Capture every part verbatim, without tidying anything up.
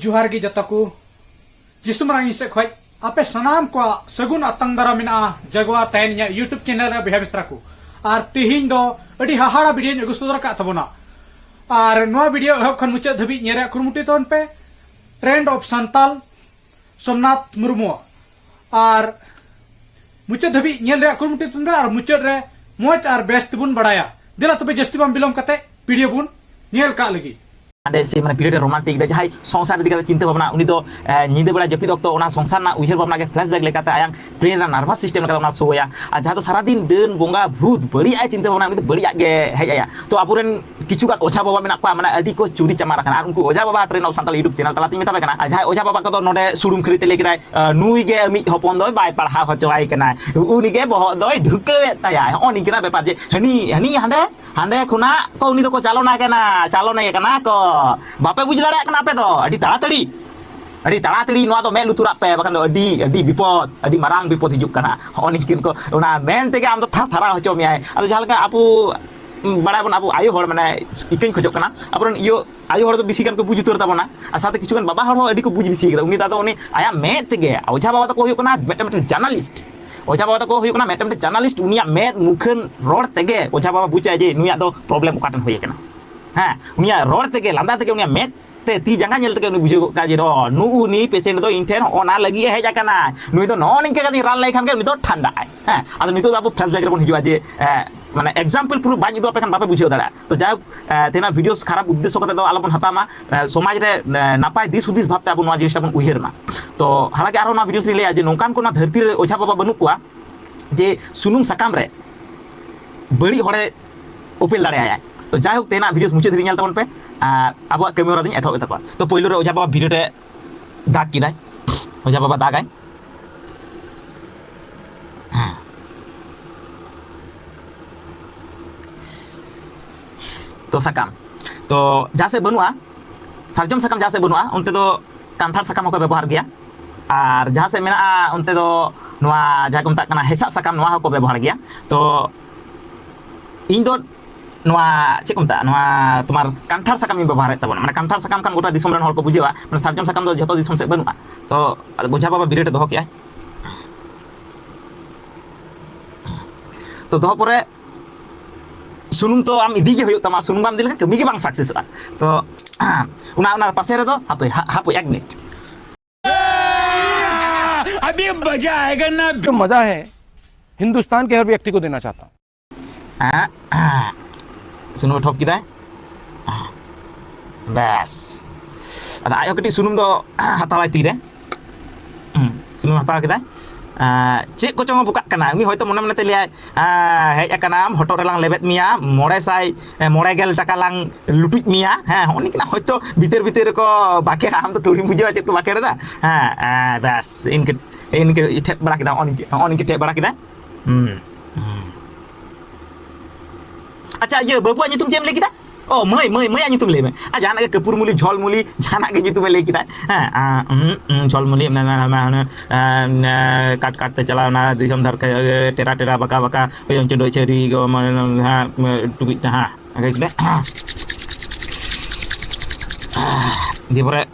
ᱡᱚᱦᱟᱨ ᱜᱮ ᱡᱚᱛᱚ ᱠᱚ᱾ ᱡᱤᱥᱩ ᱢᱟᱨᱟᱝ ᱤᱧ ᱥᱮᱫ ᱠᱷᱚᱡ ᱟᱯᱮ ᱥᱟᱱᱟᱢ ᱠᱚᱣᱟᱜ ᱥᱟᱹᱜᱩᱱ ᱟᱛᱟᱝ ᱫᱟᱨᱟᱢ ᱢᱮᱱᱟᱜᱼᱟ ᱡᱟᱜᱣᱟ ᱛᱟᱦᱮᱱ ᱤᱧᱟᱹᱜ YouTube channel ᱨᱮ ᱵᱚᱭᱦᱟ ᱢᱤᱥᱨᱟ ᱠᱚ᱾ ᱟᱨ ᱛᱮᱦᱮᱧ ᱫᱚ ᱟᱹᱰᱤ ᱦᱟᱦᱟᱲᱟ video ᱧ ᱟᱹᱜᱩ ᱥᱚᱫᱚᱨ ᱟᱠᱟᱫ ᱛᱟᱵᱚᱱᱟ᱾ ᱟᱨ ᱱᱚᱣᱟ video ᱮᱦᱚᱵ ᱠᱷᱚᱱ ᱢᱩᱪᱟᱹᱫ ᱫᱷᱟᱹᱵᱤᱡ ᱧᱮᱞ ᱨᱮᱭᱟᱜ ᱠᱩᱨᱩᱢᱩᱴᱩᱭ ᱛᱟᱵᱚᱱ ᱯᱮ᱾ Trend of Santal, Somnath Murmu. ᱟᱨ ᱢᱩᱪᱟᱹᱫ ᱫᱷᱟᱹᱵᱤᱡ ᱧᱮᱞ ᱨᱮᱭᱟᱜ ᱠᱩᱨᱩᱢᱩᱴᱩᱭ ᱛᱟᱵᱚᱱ ᱯᱮ ᱟᱨ ᱢᱩᱪᱟᱹᱫ ᱨᱮ ᱢᱚᱡᱽ ᱟᱨ ᱵᱮᱥ ᱛᱮᱵᱚᱱ ᱵᱟᱲᱟᱭᱟ᱾ ᱫᱮᱞᱟ ᱛᱚᱵᱮ ᱡᱟᱹᱥᱛᱤ ᱵᱟᱝ ᱵᱤᱞᱚᱢ ᱠᱟᱛᱮ video ᱵᱚᱱ ᱧᱮᱞ ᱠᱟᱜ ᱞᱟᱹᱜᱤᱫ᱾ ᱦᱟᱸᱰᱮ ᱥᱮ ᱢᱟᱱᱮ period ᱮ romantic ᱫᱟ, ᱡᱟᱦᱟᱸᱭ ᱥᱚᱝᱥᱟᱨ ᱤᱫᱤ ᱠᱟᱛᱮ ᱪᱤᱱᱛᱟᱹ ᱵᱷᱟᱵᱽᱱᱟ, ᱩᱱᱤ ᱫᱚ, ᱮ, ᱧᱤᱫᱟᱹ ᱵᱮᱲᱟ ᱡᱟᱹᱯᱤᱫ ᱚᱠᱛᱚ ᱚᱱᱟ ᱥᱚᱝᱥᱟᱨ ᱨᱮᱱᱟᱜ ᱩᱭᱦᱟᱹᱨ ᱵᱷᱟᱵᱽᱱᱟ ᱜᱮ flashback ᱞᱮᱠᱟᱛᱮ ᱟᱭᱟᱜ brain ᱨᱮᱱᱟᱜ nervous system ᱞᱮᱠᱟᱛᱮ ᱚᱱᱟ ᱥᱳᱭᱟ᱾ ᱟᱨ ᱡᱟᱦᱟᱸ ᱫᱚ ᱥᱟᱨᱟᱫᱤᱱ ᱰᱟᱹᱱ, ᱵᱚᱸᱜᱟ, ᱵᱷᱩᱛ, ᱵᱟᱹᱲᱤᱡ ᱟᱜ ᱮ ᱪᱤᱱᱛᱟᱹ ᱵᱷᱟᱵᱽᱱᱟ, ᱩᱱᱤ ᱫᱚ ᱵᱟᱹᱲᱤᱡ ᱟᱜ ᱜᱮ ᱦᱮᱡ ᱟᱭᱟ᱾ ᱛᱚ ᱟᱵᱚᱨᱮᱱ ᱠᱤᱪᱷᱩ ᱜᱟᱱ ᱚᱡᱷᱟ ᱵᱟᱵᱟ ᱢᱮᱱᱟᱜ ᱠᱚᱣᱟ, ᱢᱟᱱᱮ ᱟᱹᱰᱤ ᱠᱚ ᱪᱩᱨᱤ ᱪᱟᱢᱟᱨ ᱟᱠᱟᱱᱟ᱾ ᱟᱨ ᱩᱱᱠᱩ ᱚᱡᱷᱟ ᱵᱟᱵᱟ Trend of Santal YouTube channel ᱛᱟᱞᱟᱛᱤᱧ ᱢᱮᱛᱟ ᱯᱮ ᱠᱟᱱᱟ, ᱟᱨ ᱡᱟᱦᱟᱸᱭ ᱚᱡᱷᱟ ᱵᱟᱵᱟ ᱠᱚᱫᱚ ᱱᱚᱰᱮ ᱥᱩᱲᱩᱢ ᱠᱷᱟᱹᱨᱤ ᱛᱮ ᱞᱟᱹᱭ ᱠᱮᱫᱟᱭ, ᱟᱸ, ᱱᱩᱭ ᱜᱮ ᱟᱢᱤᱡ ᱦᱚᱯᱚᱱ ᱫᱚᱭ ᱵᱟᱭ ᱯᱟᱲᱦᱟᱣ ᱦᱚᱪᱚᱣᱟᱭ ᱠᱟᱱᱟ, ᱩᱱᱤ ᱜᱮ ᱵᱚᱦᱚᱜ ᱫᱚᱭ ᱰᱷᱩᱠᱟᱹᱣᱮᱫ ᱛᱟᱭᱟ᱾ ᱦᱚᱸᱜᱼᱚ ᱱᱤᱝᱠᱟᱹᱱᱟᱜ ᱵᱮᱯᱟᱨ ᱡᱮ ᱦᱟᱹᱱᱤ, ᱦᱟᱹᱱᱤ ᱦᱟᱸᱰᱮ, ᱦᱟᱸᱰᱮ ᱠᱷᱚᱱᱟᱜ ᱠᱚ ᱩᱱᱤ ᱫᱚᱠᱚ ᱪᱟᱞᱚᱱᱟ ᱠᱟᱱᱟ, ᱪᱟᱞᱚᱱᱮ ᱠᱟᱱᱟ ᱠᱚ᱾ ᱵᱟᱯᱮ ᱵᱩᱡᱽ ᱫᱟᱲᱮᱭᱟᱜ ᱠᱟᱱᱟ ᱟᱯᱮ ᱫᱚ? ᱟᱹᱰᱤ ᱛᱟᱲᱟᱛᱟᱲᱤ, ᱟᱹᱰᱤ ᱛᱟᱲᱟᱛᱟᱲᱤ ᱱᱚᱣᱟ ᱫᱚ ᱢᱮᱫ ᱞᱩᱛᱩᱨᱟᱜ ᱯᱮ, ᱵᱟᱠᱷᱟᱱ ᱫᱚ ᱟᱹᱰᱤ, ᱟᱹᱰᱤ ᱵᱤᱯᱚᱫ, ᱟᱹᱰᱤ ᱢᱟᱨᱟᱝ ᱵᱤᱯᱚᱫ ᱦᱤᱡᱩᱜ ᱠᱟᱱᱟ᱾ ᱦᱚᱸᱜᱼᱚ ᱱᱤᱝᱠᱟᱹᱱ ᱠᱚ, ᱚᱱᱟ ᱢᱮᱱ ᱛᱮᱜᱮ ᱟᱢ ᱫᱚ ᱛᱷᱟᱨ ᱛᱷᱟᱨᱟᱣ ᱦᱚᱪᱚ ᱢᱮᱭᱟᱭ᱾ ᱟᱫᱚ ᱡᱟᱦᱟᱸ ᱞᱮᱠᱟ ᱟᱵᱚ, ᱩᱢ, ᱵᱟᱲᱟᱭ ᱵᱚᱱ, ᱟᱵᱚ ᱟᱭᱳ ᱦᱚᱲ, ᱢᱟᱱᱮ, ᱤᱠᱟᱹᱧ ᱠᱷᱚᱡᱚᱜ ᱠᱟᱱᱟ, ᱟᱵᱚᱨᱮᱱ ᱤᱭᱟᱹ, ᱟᱭᱳ ᱦᱚᱲ ᱫᱚ ᱵᱮᱥᱤ ᱜᱟᱱ ᱠᱚ ᱵᱩᱡᱽ ᱩᱛᱟᱹᱨ ᱛᱟᱵᱚᱱᱟ, ᱟᱨ ᱥᱟᱶᱛᱮ ᱠᱤᱪᱷᱩ ᱜᱟᱱ ᱵᱟᱵᱟ ᱦᱚᱲ ᱦᱚᱸ ᱟᱹᱰᱤ ᱠᱚ ᱵᱩᱡᱽ ᱵᱮᱥᱤ ᱠᱟᱫᱟ᱾ ᱩᱱᱤ ᱫᱚ ᱟᱫᱚ ᱩᱱᱤ ᱟᱭᱟᱜ ᱢᱮᱫ ᱛᱮᱜᱮ, ᱚᱡᱷᱟ ᱵᱟᱵᱟ ᱫᱚᱠᱚ ᱦᱩᱭᱩᱜ ᱠᱟᱱᱟ ᱢᱤᱫᱴᱮᱱ, ᱢᱤᱫᱴᱮᱱ journalist᱾ ᱚᱡᱷᱟ ᱵᱟᱵᱟ ᱫᱚᱠᱚ ᱦᱩᱭᱩᱜ ᱠᱟᱱᱟ ᱢᱤᱫᱴᱮᱱ, ᱢᱤᱫᱴᱮᱱ journalist᱾ ᱩᱱᱤᱭᱟᱜ ᱢᱮᱫ ᱢᱩᱠᱷᱟᱹᱱ ᱨᱚᱲ ᱛᱮᱜᱮ ᱚᱡᱷᱟ ᱵᱟᱵᱟ ᱵᱩᱡᱟᱭ ᱡᱮ ᱱᱩᱭᱟᱜ ᱫᱚ problem ᱚᱠᱟ ᱴᱷᱮᱱ ᱦᱩᱭ ᱟᱠᱟᱱᱟ᱾ ᱦᱮᱸ, ᱩᱱᱤᱭᱟᱜ ᱨᱚᱲ ᱛᱮᱜᱮ, ᱞᱟᱸᱫᱟ ᱛᱮᱜᱮ, ᱩᱱᱤᱭᱟᱜ ᱢᱮᱫ ᱛᱮ, ᱛᱤ ᱡᱟᱸᱜᱟ ᱧᱮᱞ ᱛᱮᱜᱮ ᱩᱱᱤ ᱵᱩᱡᱷᱟᱹᱣ ᱜᱚᱫ ᱠᱟᱜᱼᱟ ᱡᱮ, ᱱᱚᱜᱼᱚ, ᱱᱩᱜᱼᱩ ᱱᱩᱭ patient ᱫᱚ ᱤᱧ ᱴᱷᱮᱱ ᱦᱚᱸᱜᱼᱚ ᱱᱟ ᱞᱟᱹᱜᱤᱫ ᱮ ᱦᱮᱡ ᱟᱠᱟᱱᱟ, ᱱᱩᱭ ᱫᱚ ᱱᱚᱜᱼᱚ ᱱᱤᱝᱠᱟᱹ ᱠᱟᱛᱮᱧ ᱨᱟᱱ ᱞᱟᱭ ᱠᱷᱟᱱ ᱜᱮ ᱩᱱᱤ ᱫᱚ ᱴᱷᱟᱱᱰᱟᱜ ᱟᱭ᱾ ᱦᱮᱸ, ᱟᱫᱚ ᱱᱤᱛᱚᱜ ᱫᱚ ᱟᱵᱚ flashback ᱨᱮᱵᱚᱱ ᱦᱤᱡᱩᱜᱼᱟ ᱡᱮ, ᱮ, ᱢᱟᱱᱮ example ᱯᱩᱨᱟᱹ ᱵᱟᱹᱧ ᱩᱫᱩᱜ ᱟᱯᱮ ᱠᱷᱟᱱ ᱵᱟᱯᱮ ᱵᱩᱡᱷᱟᱹᱣ ᱫᱟᱲᱮᱭᱟᱜᱼᱟ᱾ ᱛᱚ ᱡᱟᱭᱦᱳᱠ, ᱮ, ᱛᱮᱦᱮᱧᱟᱜ videos ᱠᱷᱟᱨᱟᱯ ᱩᱫᱽᱫᱮᱥᱥᱚ ᱠᱟᱛᱮ ᱫᱚ ᱟᱞᱚᱵᱚᱱ ᱦᱟᱛᱟᱣ ᱢᱟ᱾ ᱮ, ᱥᱚᱢᱟᱡᱽ ᱨᱮ, ᱮ, ᱱᱟᱯᱟᱭ ᱫᱤᱥ ᱦᱩᱫᱤᱥ ᱵᱷᱟᱵᱽᱛᱮ ᱟᱵᱚ ᱱᱚᱣᱟ ᱡᱤᱱᱤᱥᱴᱟ ᱵᱚᱱ ᱩᱭᱦᱟᱹᱨ ᱢᱟ᱾ ᱛᱚ ᱦᱟᱞᱟᱝᱠᱤ ᱟᱨᱦᱚᱸ ᱱᱚᱣᱟ videos ᱨᱮᱧ ᱞᱟᱹᱭᱟ ᱡᱮ ᱱᱚᱝᱠᱟᱱ ᱠᱳᱱᱳ ᱫᱷᱟᱹᱨᱛᱤ ᱨᱮ ᱚᱡᱷᱟ ᱵᱟᱵᱟ ᱵᱟᱹᱱᱩᱜ ᱠᱚᱣᱟ ᱡᱮ ᱥᱩᱱᱩᱢ ᱥᱟᱠᱟᱢ ᱨᱮ ᱵᱟᱹᱲᱤᱡ ᱦᱚᱲᱮ ᱚᱯᱮᱞ ᱫᱟᱲᱮᱭᱟᱭᱟ᱾ ᱛᱚ ᱡᱟᱭᱦᱳᱠ, ᱛᱮᱦᱮᱧᱟᱜ videos ᱢᱩᱪᱟᱹᱫ ᱫᱷᱟᱹᱨᱤᱡ ᱧᱮᱞ ᱛᱟᱵᱚᱱ ᱯᱮ᱾ ᱟᱨ ᱟᱵᱚᱣᱟᱜ ᱠᱟᱹᱢᱤ ᱦᱚᱨᱟ ᱫᱚᱧ ᱮᱛᱚᱦᱚᱵ ᱮᱫ ᱛᱟᱠᱚᱣᱟ᱾ ᱛᱚ ᱯᱳᱭᱞᱳ ᱨᱮ ᱚᱡᱷᱟ ᱵᱟᱵᱟ video ᱨᱮ ᱫᱟᱜᱽ ᱠᱮᱫᱟᱭ, ᱚᱡᱷᱟ ᱵᱟᱵᱟ ᱫᱟᱜᱟᱭ᱾ ᱦᱮᱸ᱾ ᱛᱚ ᱥᱟᱠᱟᱢ, ᱛᱚ ᱡᱟᱦᱟᱸ ᱥᱮᱫ ᱵᱟᱹᱱᱩᱜᱼᱟ, ᱥᱟᱨᱡᱚᱢ ᱥᱟᱠᱟᱢ ᱡᱟᱦᱟᱸ ᱥᱮᱫ ᱵᱟᱹᱱᱩᱜᱼᱟ, ᱚᱱᱛᱮ ᱫᱚ ᱠᱟᱱᱴᱷᱟᱲ ᱥᱟᱠᱟᱢ ᱦᱚᱸᱠᱚ ᱵᱮᱵᱚᱦᱟᱨ ᱜᱮᱭᱟ᱾ ᱟᱨ ᱡᱟᱦᱟᱸ ᱥᱮᱫ ᱢᱮᱱᱟᱜᱼᱟ, ᱚᱱᱛᱮ ᱫᱚ ᱱᱚᱣᱟ ᱡᱟᱦᱟᱸ ᱠᱚ ᱢᱮᱛᱟᱜ ᱠᱟᱱᱟ ᱦᱮᱸᱥᱟᱜ ᱥᱟᱠᱟᱢ, ᱱᱚᱣᱟ ᱦᱚᱸᱠᱚ ᱵᱮᱵᱚᱦᱟᱨ ᱜᱮᱭᱟ᱾ ᱛᱚ ᱤᱧ ᱫᱚ ᱱᱚᱣᱟ ᱪᱮᱫ ᱠᱚ ᱢᱮᱛᱟᱜᱼᱟ, ᱱᱚᱣᱟ ᱛᱳᱢᱟᱨ ᱠᱟᱱᱴᱷᱟᱲ ᱥᱟᱠᱟᱢᱤᱧ ᱵᱮᱵᱚᱦᱟᱨᱮᱫ ᱛᱟᱵᱚᱱᱟ᱾ ᱢᱟᱱᱮ ᱠᱟᱱᱴᱷᱟᱲ ᱥᱟᱠᱟᱢ ᱠᱷᱟᱱ ᱜᱚᱴᱟ ᱫᱤᱥᱚᱢ ᱨᱮᱱ ᱦᱚᱲ ᱠᱚ ᱵᱩᱡᱷᱟᱹᱣᱟ, ᱢᱟᱱᱮ ᱥᱟᱨᱡᱚᱢ ᱥᱟᱠᱟᱢ ᱫᱚ ᱡᱷᱚᱛᱚ ᱫᱤᱥᱚᱢ ᱥᱮᱫ ᱵᱟᱹᱱᱩᱜᱼᱟ᱾ ᱛᱚ ᱟᱫᱚ ᱵᱚᱡᱷᱟ ᱵᱟᱵᱟ ᱵᱤᱨᱟᱹᱴ ᱮ ᱫᱚᱦᱚ ᱠᱮᱜᱼᱟᱭ᱾ ᱛᱚ ᱫᱚᱦᱚ ᱯᱚᱨᱮ ᱥᱩᱱᱩᱢ ᱛᱚ ᱟᱢ ᱤᱫᱤ ᱜᱮ ᱦᱩᱭᱩᱜ ᱛᱟᱢᱟ, ᱥᱩᱱᱩᱢ ᱵᱟᱢ ᱤᱫᱤ ᱞᱮᱠᱷᱟᱱ ᱠᱟᱹᱢᱤ ᱜᱮ ᱵᱟᱝ ᱥᱟᱠᱥᱮᱥᱚᱜᱼᱟ᱾ ᱛᱚ ᱚᱱᱟ, ᱚᱱᱟ ᱯᱟᱥᱮ ᱨᱮᱫᱚ ᱦᱟᱯᱮ, ᱦᱟ-, ᱦᱟᱯᱮ ᱮᱠ ᱢᱤᱱᱤᱴ᱾ अभी मजा आएगा ना। जो मजा है, हिंदुस्तान के हर व्यक्ति को देना चाहता हूँ। ᱦᱮᱸ, ᱥᱩᱱᱩᱢ ᱮ ᱴᱷᱚᱯ ᱠᱮᱫᱟᱭ᱾ ᱵᱮᱥ, ᱟᱫᱚ ᱟᱡ ᱦᱚᱸ ᱠᱟᱹᱴᱤᱡ ᱥᱩᱱᱩᱢ ᱫᱚ ᱦᱟᱛᱟᱣᱟᱭ ᱛᱤᱨᱮ᱾ ᱦᱩᱸ, ᱥᱩᱱᱩᱢ ᱦᱟᱛᱟᱣ ᱠᱮᱫᱟᱭ᱾ ᱟᱸ, ᱪᱮᱫ ᱠᱚᱪᱚᱝ ᱵᱚᱠᱟᱜ ᱠᱟᱱᱟ ᱩᱱᱤ, ᱦᱚᱭᱛᱳ ᱢᱚᱱᱮ ᱢᱚᱱᱮ ᱛᱮ ᱞᱟᱹᱭᱟᱭ, ᱟᱸ, "ᱦᱮᱡ ᱟᱠᱟᱱᱟᱢ, ᱦᱚᱴᱚᱜ ᱨᱮᱞᱟᱝ ᱞᱮᱵᱮᱫ ᱢᱮᱭᱟ, ᱢᱚᱬᱮ ᱥᱟᱭ ᱢᱚᱬᱮ ᱜᱮᱞ ᱴᱟᱠᱟ ᱞᱟᱝ ᱞᱩᱴᱩᱡ ᱢᱮᱭᱟ", ᱦᱮᱸ, ᱦᱚᱸᱜᱼᱚ ᱱᱤᱝᱠᱟᱱᱟᱜ ᱦᱚᱭᱛᱳ ᱵᱷᱤᱛᱤᱨ ᱵᱷᱤᱛᱤᱨ ᱨᱮᱠᱚ ᱵᱟᱠᱷᱮᱲᱟ, ᱟᱢ ᱫᱚ ᱛᱷᱚᱲᱤᱢ ᱵᱩᱡᱷᱟᱹᱣᱟ ᱪᱮᱫ ᱠᱚ ᱵᱟᱠᱷᱮᱲ ᱮᱫᱟ᱾ ᱦᱮᱸ, ᱟᱸ, ᱵᱮᱥ, ᱤᱱᱠᱟᱹ ᱤᱱᱠᱟᱹ ᱴᱷᱮᱡ ᱵᱟᱲᱟ ᱠᱮᱫᱟ, ᱦᱚᱸᱜᱼᱚ ᱱᱤᱝᱠᱟᱹ, ᱦᱚᱸᱜᱼᱚ ᱱᱤᱝᱠᱟᱹ ᱴᱷᱮᱡ ᱵᱟᱲᱟ ᱠᱮᱫᱟ᱾ ᱦᱩᱸ, ᱦᱩᱸ᱾ ᱟᱪᱪᱷᱟ, ᱤᱭᱟᱹ, ᱵᱟᱹᱵᱩᱣᱟᱜ ᱧᱩᱛᱩᱢ ᱪᱮᱫ ᱮᱢ ᱞᱟᱹᱭ ᱠᱮᱫᱟ? ᱚ, ᱢᱟᱹᱭ, ᱢᱟᱹᱭ, ᱢᱟᱹᱭᱟᱜ ᱧᱩᱛᱩᱢ ᱞᱟᱹᱭ ᱢᱮ᱾ ᱟᱨ ᱡᱟᱦᱟᱱᱟᱜ ᱜᱮ ᱠᱟᱹᱯᱩᱨ ᱢᱩᱞᱤ, ᱡᱷᱚᱞ ᱢᱩᱞᱤ, ᱡᱟᱦᱟᱱᱟᱜ ᱜᱮ ᱧᱩᱛᱩᱢᱮ ᱞᱟᱹᱭ ᱠᱮᱫᱟ᱾ ᱦᱮᱸ, ᱟᱸ, ᱩᱸ, ᱩᱸ, ᱡᱷᱚᱞ ᱢᱩᱞᱤ, ᱢᱮ, ᱢᱮ, ᱢᱮ, ᱢᱮ, ᱮᱸ, ᱠᱟᱴ, ᱠᱟᱴ ᱛᱮ ᱪᱟᱞᱟᱣ ᱮᱱᱟ ᱫᱤᱥᱚᱢ ᱫᱷᱟᱨᱠᱟ, ᱴᱮᱨᱟ, ᱴᱮᱨᱟ, ᱵᱟᱠᱟ, ᱵᱟᱠᱟ, ᱦᱚᱭᱚᱝ ᱪᱚᱰᱚᱡ ᱪᱷᱟᱹᱨᱤ ᱜᱚ, ᱢᱟᱱᱮ, ᱦᱮᱸ, ᱴᱩᱠᱩᱡ ᱛᱮ, ᱦᱮᱸ, ᱚᱱᱠᱟ ᱠᱮᱫᱟ᱾ ᱫᱤᱭᱮ ᱯᱚᱨᱮ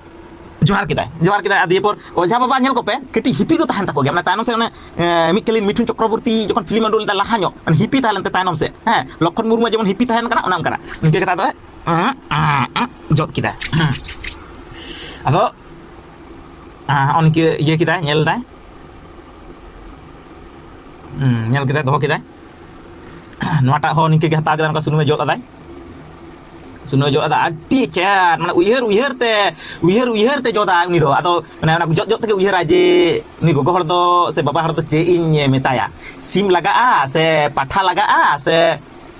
ᱡᱚᱦᱟᱨ ᱠᱮᱫᱟᱭ, ᱡᱚᱦᱟᱨ ᱠᱮᱫᱟᱭ᱾ ᱟᱨ ᱫᱤᱭᱮ ᱯᱚᱨ ᱚᱡᱷᱟ ᱵᱟᱵᱟ ᱧᱮᱞ ᱠᱚᱯᱮ, ᱠᱟᱹᱴᱤᱡ ᱦᱤᱯᱤ ᱫᱚ ᱛᱟᱦᱮᱱ ᱛᱟᱠᱚ ᱜᱮᱭᱟ᱾ ᱢᱟᱱᱮ ᱛᱟᱭᱱᱚᱢ ᱥᱮᱫ ᱚᱱᱮ, ᱮ, ᱢᱤᱫ ᱠᱟᱹᱞᱤᱱ ᱢᱤᱴᱷᱩᱱ ᱪᱚᱠᱨᱚᱵᱚᱨᱛᱤ ᱡᱚᱠᱷᱚᱱ ᱯᱷᱤᱞᱢ ᱩᱰᱩᱠ ᱞᱮᱫᱟ ᱞᱟᱦᱟ ᱧᱚᱜ, ᱢᱟᱱᱮ ᱦᱤᱯᱤ ᱛᱟᱦᱮᱸ ᱞᱮᱱ ᱛᱟᱭᱟ ᱛᱟᱭᱱᱚᱢ ᱥᱮᱫ, ᱦᱮᱸ, ᱞᱚᱠᱠᱷᱚᱱ ᱢᱩᱨᱢᱩᱣᱟᱜ ᱡᱮᱢᱚᱱ ᱦᱤᱯᱤ ᱛᱟᱦᱮᱸ ᱞᱮᱱ ᱠᱟᱱᱟ, ᱚᱱᱮ ᱚᱱᱠᱟᱱᱟᱜ᱾ ᱤᱱᱠᱟᱹ ᱠᱟᱛᱮ ᱟᱫᱚ ᱡᱚᱫ ᱠᱮᱫᱟᱭ᱾ ᱟᱫᱚ ᱦᱚᱸᱜᱼᱚ ᱱᱤᱝᱠᱟᱹ ᱤᱭᱟᱹ ᱠᱮᱫᱟᱭ, ᱧᱮᱞ ᱫᱟᱭ᱾ ᱦᱩᱸ, ᱧᱮᱞ ᱠᱮᱫᱟᱭ, ᱫᱚᱦᱚ ᱠᱮᱫᱟᱭ᱾ ᱱᱚᱣᱟᱴᱟᱜ ᱦᱚᱸ ᱱᱤᱝᱠᱟᱹ ᱜᱮ ᱦᱟᱛᱟᱣ ᱠᱮᱫᱟ, ᱱᱚᱝᱠᱟ ᱥᱩᱱᱩᱢᱮ ᱡᱚᱫ ᱟᱫᱟᱭ᱾ ᱥᱩᱱᱩᱢᱮ ᱡᱚᱫ ᱟᱫᱟ, ᱟᱹᱰᱤ ᱪᱮᱦᱨᱟ, ᱢᱟᱱᱮ ᱩᱭᱦᱟᱹᱨ ᱩᱭᱦᱟᱹᱨ ᱛᱮ, ᱩᱭᱦᱟᱹᱨ ᱩᱭᱦᱟᱹᱨ ᱛᱮ ᱡᱚᱫᱟᱭ ᱩᱱᱤ ᱫᱚ᱾ ᱟᱫᱚ ᱢᱟᱱᱮ ᱚᱱᱟ ᱡᱚᱫ ᱡᱚᱫ ᱛᱮᱜᱮ ᱩᱭᱦᱟᱹᱨᱟᱭ ᱡᱮ ᱩᱱᱤ ᱜᱚᱜᱚ ᱦᱚᱲ ᱫᱚ ᱥᱮ ᱵᱟᱵᱟ ᱦᱚᱲ ᱫᱚ ᱪᱮᱫ ᱤᱧ ᱢᱮᱛᱟᱭᱟ, ᱥᱤᱢ ᱞᱟᱜᱟᱜᱼᱟ ᱥᱮ ᱯᱟᱴᱷᱟ ᱞᱟᱜᱟᱜᱼᱟ ᱥᱮ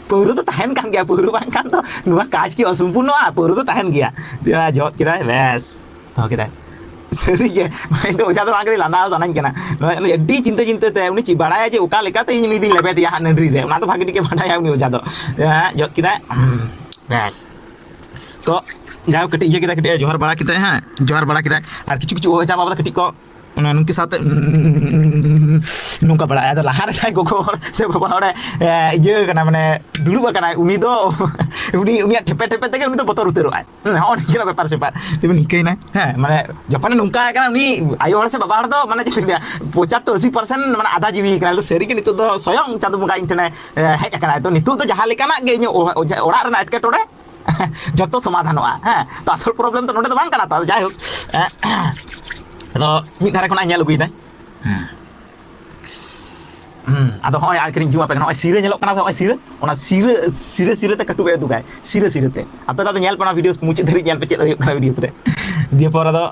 ᱯᱟᱹᱣᱨᱟᱹ ᱫᱚ ᱛᱟᱦᱮᱱ ᱠᱟᱱ ᱜᱮᱭᱟ, ᱯᱟᱹᱣᱨᱟᱹ ᱵᱟᱝᱠᱷᱟᱱ ᱫᱚ ᱱᱚᱣᱟ ᱠᱟᱡᱽ ᱠᱤ ᱚᱥᱚᱢᱯᱩᱨᱱᱚᱜᱼᱟ? ᱯᱟᱹᱣᱨᱟᱹ ᱫᱚ ᱛᱟᱦᱮᱱ ᱜᱮᱭᱟ᱾ ᱡᱚᱫ ᱠᱮᱫᱟᱭ, ᱵᱮᱥ᱾ ᱫᱚᱦᱚ ᱠᱮᱫᱟᱭ᱾ ᱥᱟᱹᱨᱤᱜᱮ, ᱤᱧ ᱫᱚ ᱚᱡᱷᱟ ᱫᱚ ᱵᱟᱝ ᱠᱟᱹᱱᱟᱹᱧ, ᱞᱟᱸᱫᱟ ᱦᱚᱸ ᱥᱟᱱᱟᱧ ᱠᱟᱱᱟ᱾ ᱱᱚᱣᱟ ᱟᱹᱰᱤ ᱪᱤᱱᱛᱟᱹ ᱪᱤᱱᱛᱟᱹ ᱛᱮ ᱩᱱᱤ ᱪᱮᱫ ᱵᱟᱲᱟᱭᱟ ᱡᱮ ᱚᱠᱟ ᱞᱮᱠᱟᱛᱮ ᱤᱧ ᱩᱱᱤ ᱫᱩᱧ ᱞᱮᱵᱮᱫᱮᱭᱟ ᱦᱟᱸᱜ ᱱᱟᱹᱰᱨᱤ ᱨᱮ, ᱚᱱᱟ ᱫᱚ ᱵᱷᱟᱜᱮ ᱴᱷᱤᱠ ᱮ ᱵᱟᱰᱟᱭᱟ ᱩᱱᱤ ᱚᱡᱷᱟ ᱫᱚ᱾ ᱦᱮᱸ, ᱡᱚᱫ ᱠᱮᱫᱟᱭ᱾ ᱵᱮᱥ᱾ ᱛᱚ ᱡᱟᱭᱦᱳᱠ, ᱠᱟᱹᱴᱤᱡ ᱤᱭᱟᱹ ᱠᱮᱫᱟᱭ, ᱠᱟᱹᱴᱤᱡ ᱮ ᱡᱚᱦᱟᱨ ᱵᱟᱲᱟ ᱠᱮᱫᱟᱭ, ᱦᱮᱸ, ᱡᱚᱦᱟᱨ ᱵᱟᱲᱟ ᱠᱮᱫᱟᱭ᱾ ᱟᱨ ᱠᱤᱪᱷᱩ ᱠᱤᱪᱷᱩ ᱚᱡᱷᱟ ᱵᱟᱵᱟ ᱫᱚ ᱠᱟᱹᱴᱤᱡ ᱠᱚ ᱚᱱᱟ ᱱᱩᱝᱠᱤ ᱥᱟᱶᱛᱮ ᱱᱚᱝᱠᱟ ᱵᱟᱲᱟᱭᱟ᱾ ᱟᱫᱚ ᱞᱟᱦᱟ ᱨᱮ ᱡᱟᱦᱟᱸᱭ ᱜᱚᱜᱚ ᱦᱚᱲ ᱥᱮ ᱵᱟᱵᱟ ᱦᱚᱲᱮ ᱤᱭᱟᱹ ᱠᱟᱱᱟ, ᱢᱟᱱᱮ ᱫᱩᱲᱩᱵ ᱟᱠᱟᱱᱟᱭ, ᱩᱱᱤ ᱫᱚ ᱩᱱᱤ ᱩᱱᱤᱭᱟᱜ ᱴᱷᱮᱯᱮ ᱴᱷᱮᱯᱮ ᱛᱮᱜᱮ ᱩᱱᱤ ᱫᱚ ᱵᱚᱛᱚᱨ ᱩᱛᱟᱹᱨᱚᱜ ᱟᱭ᱾ ᱦᱮᱸ, ᱦᱚᱸᱜᱼᱚ ᱱᱤᱝᱠᱟᱹᱱᱟᱜ ᱵᱮᱯᱟᱨ ᱥᱮᱯᱟᱨ ᱛᱮᱵᱚᱱ ᱤᱠᱟᱹᱭᱮᱱᱟ᱾ ᱦᱮᱸ, ᱢᱟᱱᱮ ᱡᱚᱠᱷᱚᱱᱮ ᱱᱚᱝᱠᱟ ᱠᱟᱱᱟ, ᱩᱱᱤ ᱟᱭᱳ ᱦᱚᱲ ᱥᱮ ᱵᱟᱵᱟ ᱦᱚᱲ ᱫᱚ, ᱢᱟᱱᱮ ᱪᱮᱫ ᱤᱧ ᱞᱟᱹᱭᱟ, ᱯᱚᱸᱪᱟᱛᱛᱳᱨ ᱟᱥᱤ ᱯᱟᱨᱥᱮᱱᱴ ᱢᱟᱱᱮ ᱟᱫᱷᱟ ᱡᱤᱣᱤ ᱠᱟᱱᱟ᱾ ᱟᱫᱚ ᱥᱟᱹᱨᱤ ᱜᱮ ᱱᱤᱛᱚᱜ ᱫᱚ ᱥᱚᱭᱚᱝ ᱪᱟᱸᱫᱳ ᱵᱚᱸᱜᱟ ᱤᱧ ᱴᱷᱮᱱᱮ ᱦᱮᱡ ᱟᱠᱟᱱᱟᱭ᱾ ᱛᱚ ᱱᱤᱛᱚᱜ ᱫᱚ ᱡᱟᱦᱟᱸ ᱞᱮᱠᱟᱱᱟᱜ ᱜᱮ ᱤᱧᱟᱹᱜ ᱚᱲᱟᱜ ᱨᱮᱱᱟᱜ ᱮᱴᱠᱮᱴᱚᱬᱮ ᱡᱚᱛᱚ ᱥᱚᱢᱟᱫᱷᱟᱱᱚᱜᱼᱟ᱾ ᱦᱮᱸ, ᱛᱚ ᱟᱥᱚᱞ ᱯᱨᱚᱵᱞᱮᱢ ᱫᱚ ᱱᱚᱰᱮ ᱫᱚ ᱵᱟᱝ ᱠᱟᱱᱟ᱾ ᱛᱚ ᱡᱟᱭᱦᱳᱠ, ᱟᱫᱚ ᱢᱤᱫ ᱫᱷᱟᱨᱮ ᱠᱷᱚᱱᱟᱜ ᱧᱮᱞ ᱟᱹᱜᱩᱭᱮᱫᱟᱭ᱾ ᱦᱮᱸ᱾ ᱦᱩᱸ, ᱟᱫᱚ ᱦᱚᱸᱜᱼᱚᱭ ᱟᱨ ᱠᱟᱹᱴᱤᱡ ᱡᱩᱢ ᱟᱯᱮ ᱠᱟᱱᱟ᱾ ᱦᱚᱸᱜᱼᱚᱭ ᱥᱤᱨᱟᱹ ᱧᱮᱞᱚᱜ ᱠᱟᱱᱟ ᱥᱮ? ᱦᱚᱸᱜᱼᱚᱭ ᱥᱤᱨᱟᱹ, ᱚᱱᱟ ᱥᱤᱨᱟᱹ, ᱥᱤᱨᱟᱹ, ᱥᱤᱨᱟᱹ ᱛᱮ ᱠᱟᱹᱴᱩᱵ ᱮ ᱩᱫᱩᱜᱟᱭ, ᱥᱤᱨᱟᱹ, ᱥᱤᱨᱟᱹ ᱛᱮ᱾ ᱟᱯᱮ ᱫᱚ ᱟᱫᱚ ᱧᱮᱞ ᱯᱮ, ᱚᱱᱟ ᱵᱷᱤᱰᱤᱭᱳ ᱢᱩᱪᱟᱹᱫ ᱫᱷᱟᱹᱨᱤᱡ ᱧᱮᱞ ᱯᱮ ᱪᱮᱫ ᱦᱩᱭᱩᱜ ᱠᱟᱱᱟ ᱵᱷᱤᱰᱤᱭᱳ ᱨᱮ᱾ ᱫᱤᱭᱮ ᱯᱚᱨ ᱟᱫᱚ,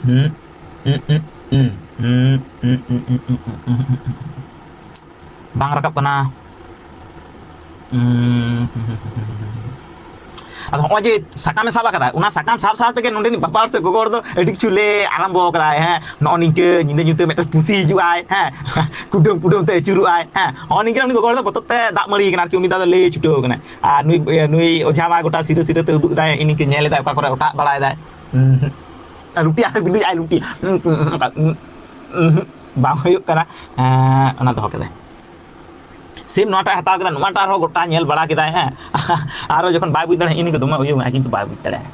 ᱦᱩᱸ, ᱦᱩᱸ, ᱦᱩᱸ, ᱦᱩᱸ, ᱦᱩᱸ, ᱦᱩᱸ, ᱦᱩᱸ, ᱦᱩᱸ, ᱦᱩᱸ, ᱦᱩᱸ, ᱦᱩᱸ᱾ ᱵᱟᱝ ᱨᱟᱠᱟᱵ ᱠᱟᱱᱟ᱾ ᱦᱩᱸ᱾ ᱟᱫᱚ ᱦᱚᱸᱜᱼᱚᱭ ᱡᱮ ᱥᱟᱠᱟᱢᱮ ᱥᱟᱵ ᱟᱠᱟᱫᱟ, ᱚᱱᱟ ᱥᱟᱠᱟᱢ ᱥᱟᱵ ᱥᱟᱵ ᱛᱮᱜᱮ ᱱᱚᱰᱮᱱᱤᱡ ᱵᱟᱵᱟ ᱦᱚᱲ ᱥᱮ ᱜᱚᱜᱚ ᱦᱚᱲ ᱫᱚ ᱟᱹᱰᱤ ᱠᱤᱪᱷᱩ ᱞᱟᱹᱭ ᱟᱨᱟᱢᱵᱚ ᱟᱠᱟᱫᱟᱭ᱾ ᱦᱮᱸ, ᱱᱚᱜᱼᱚ ᱱᱤᱝᱠᱟᱹ ᱧᱤᱫᱟᱹ ᱧᱩᱛᱟᱹ ᱢᱤᱫᱴᱮᱱ ᱯᱩᱥᱤ ᱦᱤᱡᱩᱜ ᱟᱭ, ᱦᱮᱸ, ᱠᱩᱰᱟᱹᱢ ᱠᱩᱰᱟᱹᱢ ᱛᱮ ᱟᱹᱪᱩᱨᱚᱜ ᱟᱭ, ᱦᱮᱸ, ᱦᱚᱸᱜᱼᱚ ᱱᱤᱝᱠᱟᱹ ᱩᱱᱤ ᱜᱚᱜᱚ ᱦᱚᱲ ᱫᱚ ᱵᱚᱛᱚᱨ ᱛᱮ ᱫᱟᱜ ᱢᱟᱹᱲᱤ ᱠᱟᱱᱟ ᱟᱨᱠᱤ, ᱩᱱᱤ ᱫᱚ ᱟᱫᱚ ᱞᱟᱹᱭ ᱪᱷᱩᱴᱟᱹᱣ ᱠᱟᱱᱟᱭ᱾ ᱟᱨ ᱱᱩᱭ, ᱱᱩᱭ ᱚᱡᱷᱟ ᱢᱟ ᱜᱚᱴᱟ ᱥᱤᱨᱟᱹ ᱥᱤᱨᱟᱹ ᱛᱮ ᱩᱫᱩᱜ ᱮᱫᱟᱭ, ᱤᱱᱤᱝᱠᱟᱹ ᱧᱮᱞ ᱮᱫᱟᱭ ᱚᱠᱟ ᱠᱚᱨᱮ ᱚᱴᱟᱜ ᱵᱟᱲᱟᱭᱮᱫᱟᱭ᱾ ᱦᱩᱸ, ᱦᱩᱸ᱾ ᱟᱨ ᱞᱩᱴᱤ ᱟᱨ ᱵᱤᱞᱩᱡ ᱟᱭ ᱞᱩᱴᱤ᱾ ᱦᱩᱸ, ᱦᱩᱸ, ᱦᱩᱸ, ᱦᱩᱸ, ᱦᱩᱸ, ᱵᱟᱝ ᱦᱩᱭᱩᱜ ᱠᱟᱱᱟ᱾ ᱦᱮᱸ, ᱚᱱᱟ ᱫᱚᱦᱚ ᱠᱮᱫᱟᱭ᱾ ᱥᱮᱢ ᱱᱚᱣᱟᱴᱟᱜ ᱮ ᱦᱟᱛᱟᱣ ᱠᱮᱫᱟ, ᱱᱚᱣᱟᱴᱟᱜ ᱨᱮᱦᱚᱸ ᱜᱚᱴᱟ ᱧᱮᱞ ᱵᱟᱲᱟ ᱠᱮᱫᱟᱭ, ᱦᱮᱸ᱾ ᱟᱨᱚ ᱡᱚᱠᱷᱚᱱ ᱵᱟᱭ ᱵᱩᱡᱽ ᱫᱟᱲᱮᱭᱟᱜᱼᱟ, ᱤᱱᱤ ᱠᱚ ᱫᱚᱢᱮ ᱩᱭᱩᱝ ᱟᱭ, ᱠᱤᱱᱛᱩ ᱵᱟᱭ ᱵᱩᱡᱽ ᱫᱟᱲᱮᱭᱟᱜᱼᱟ,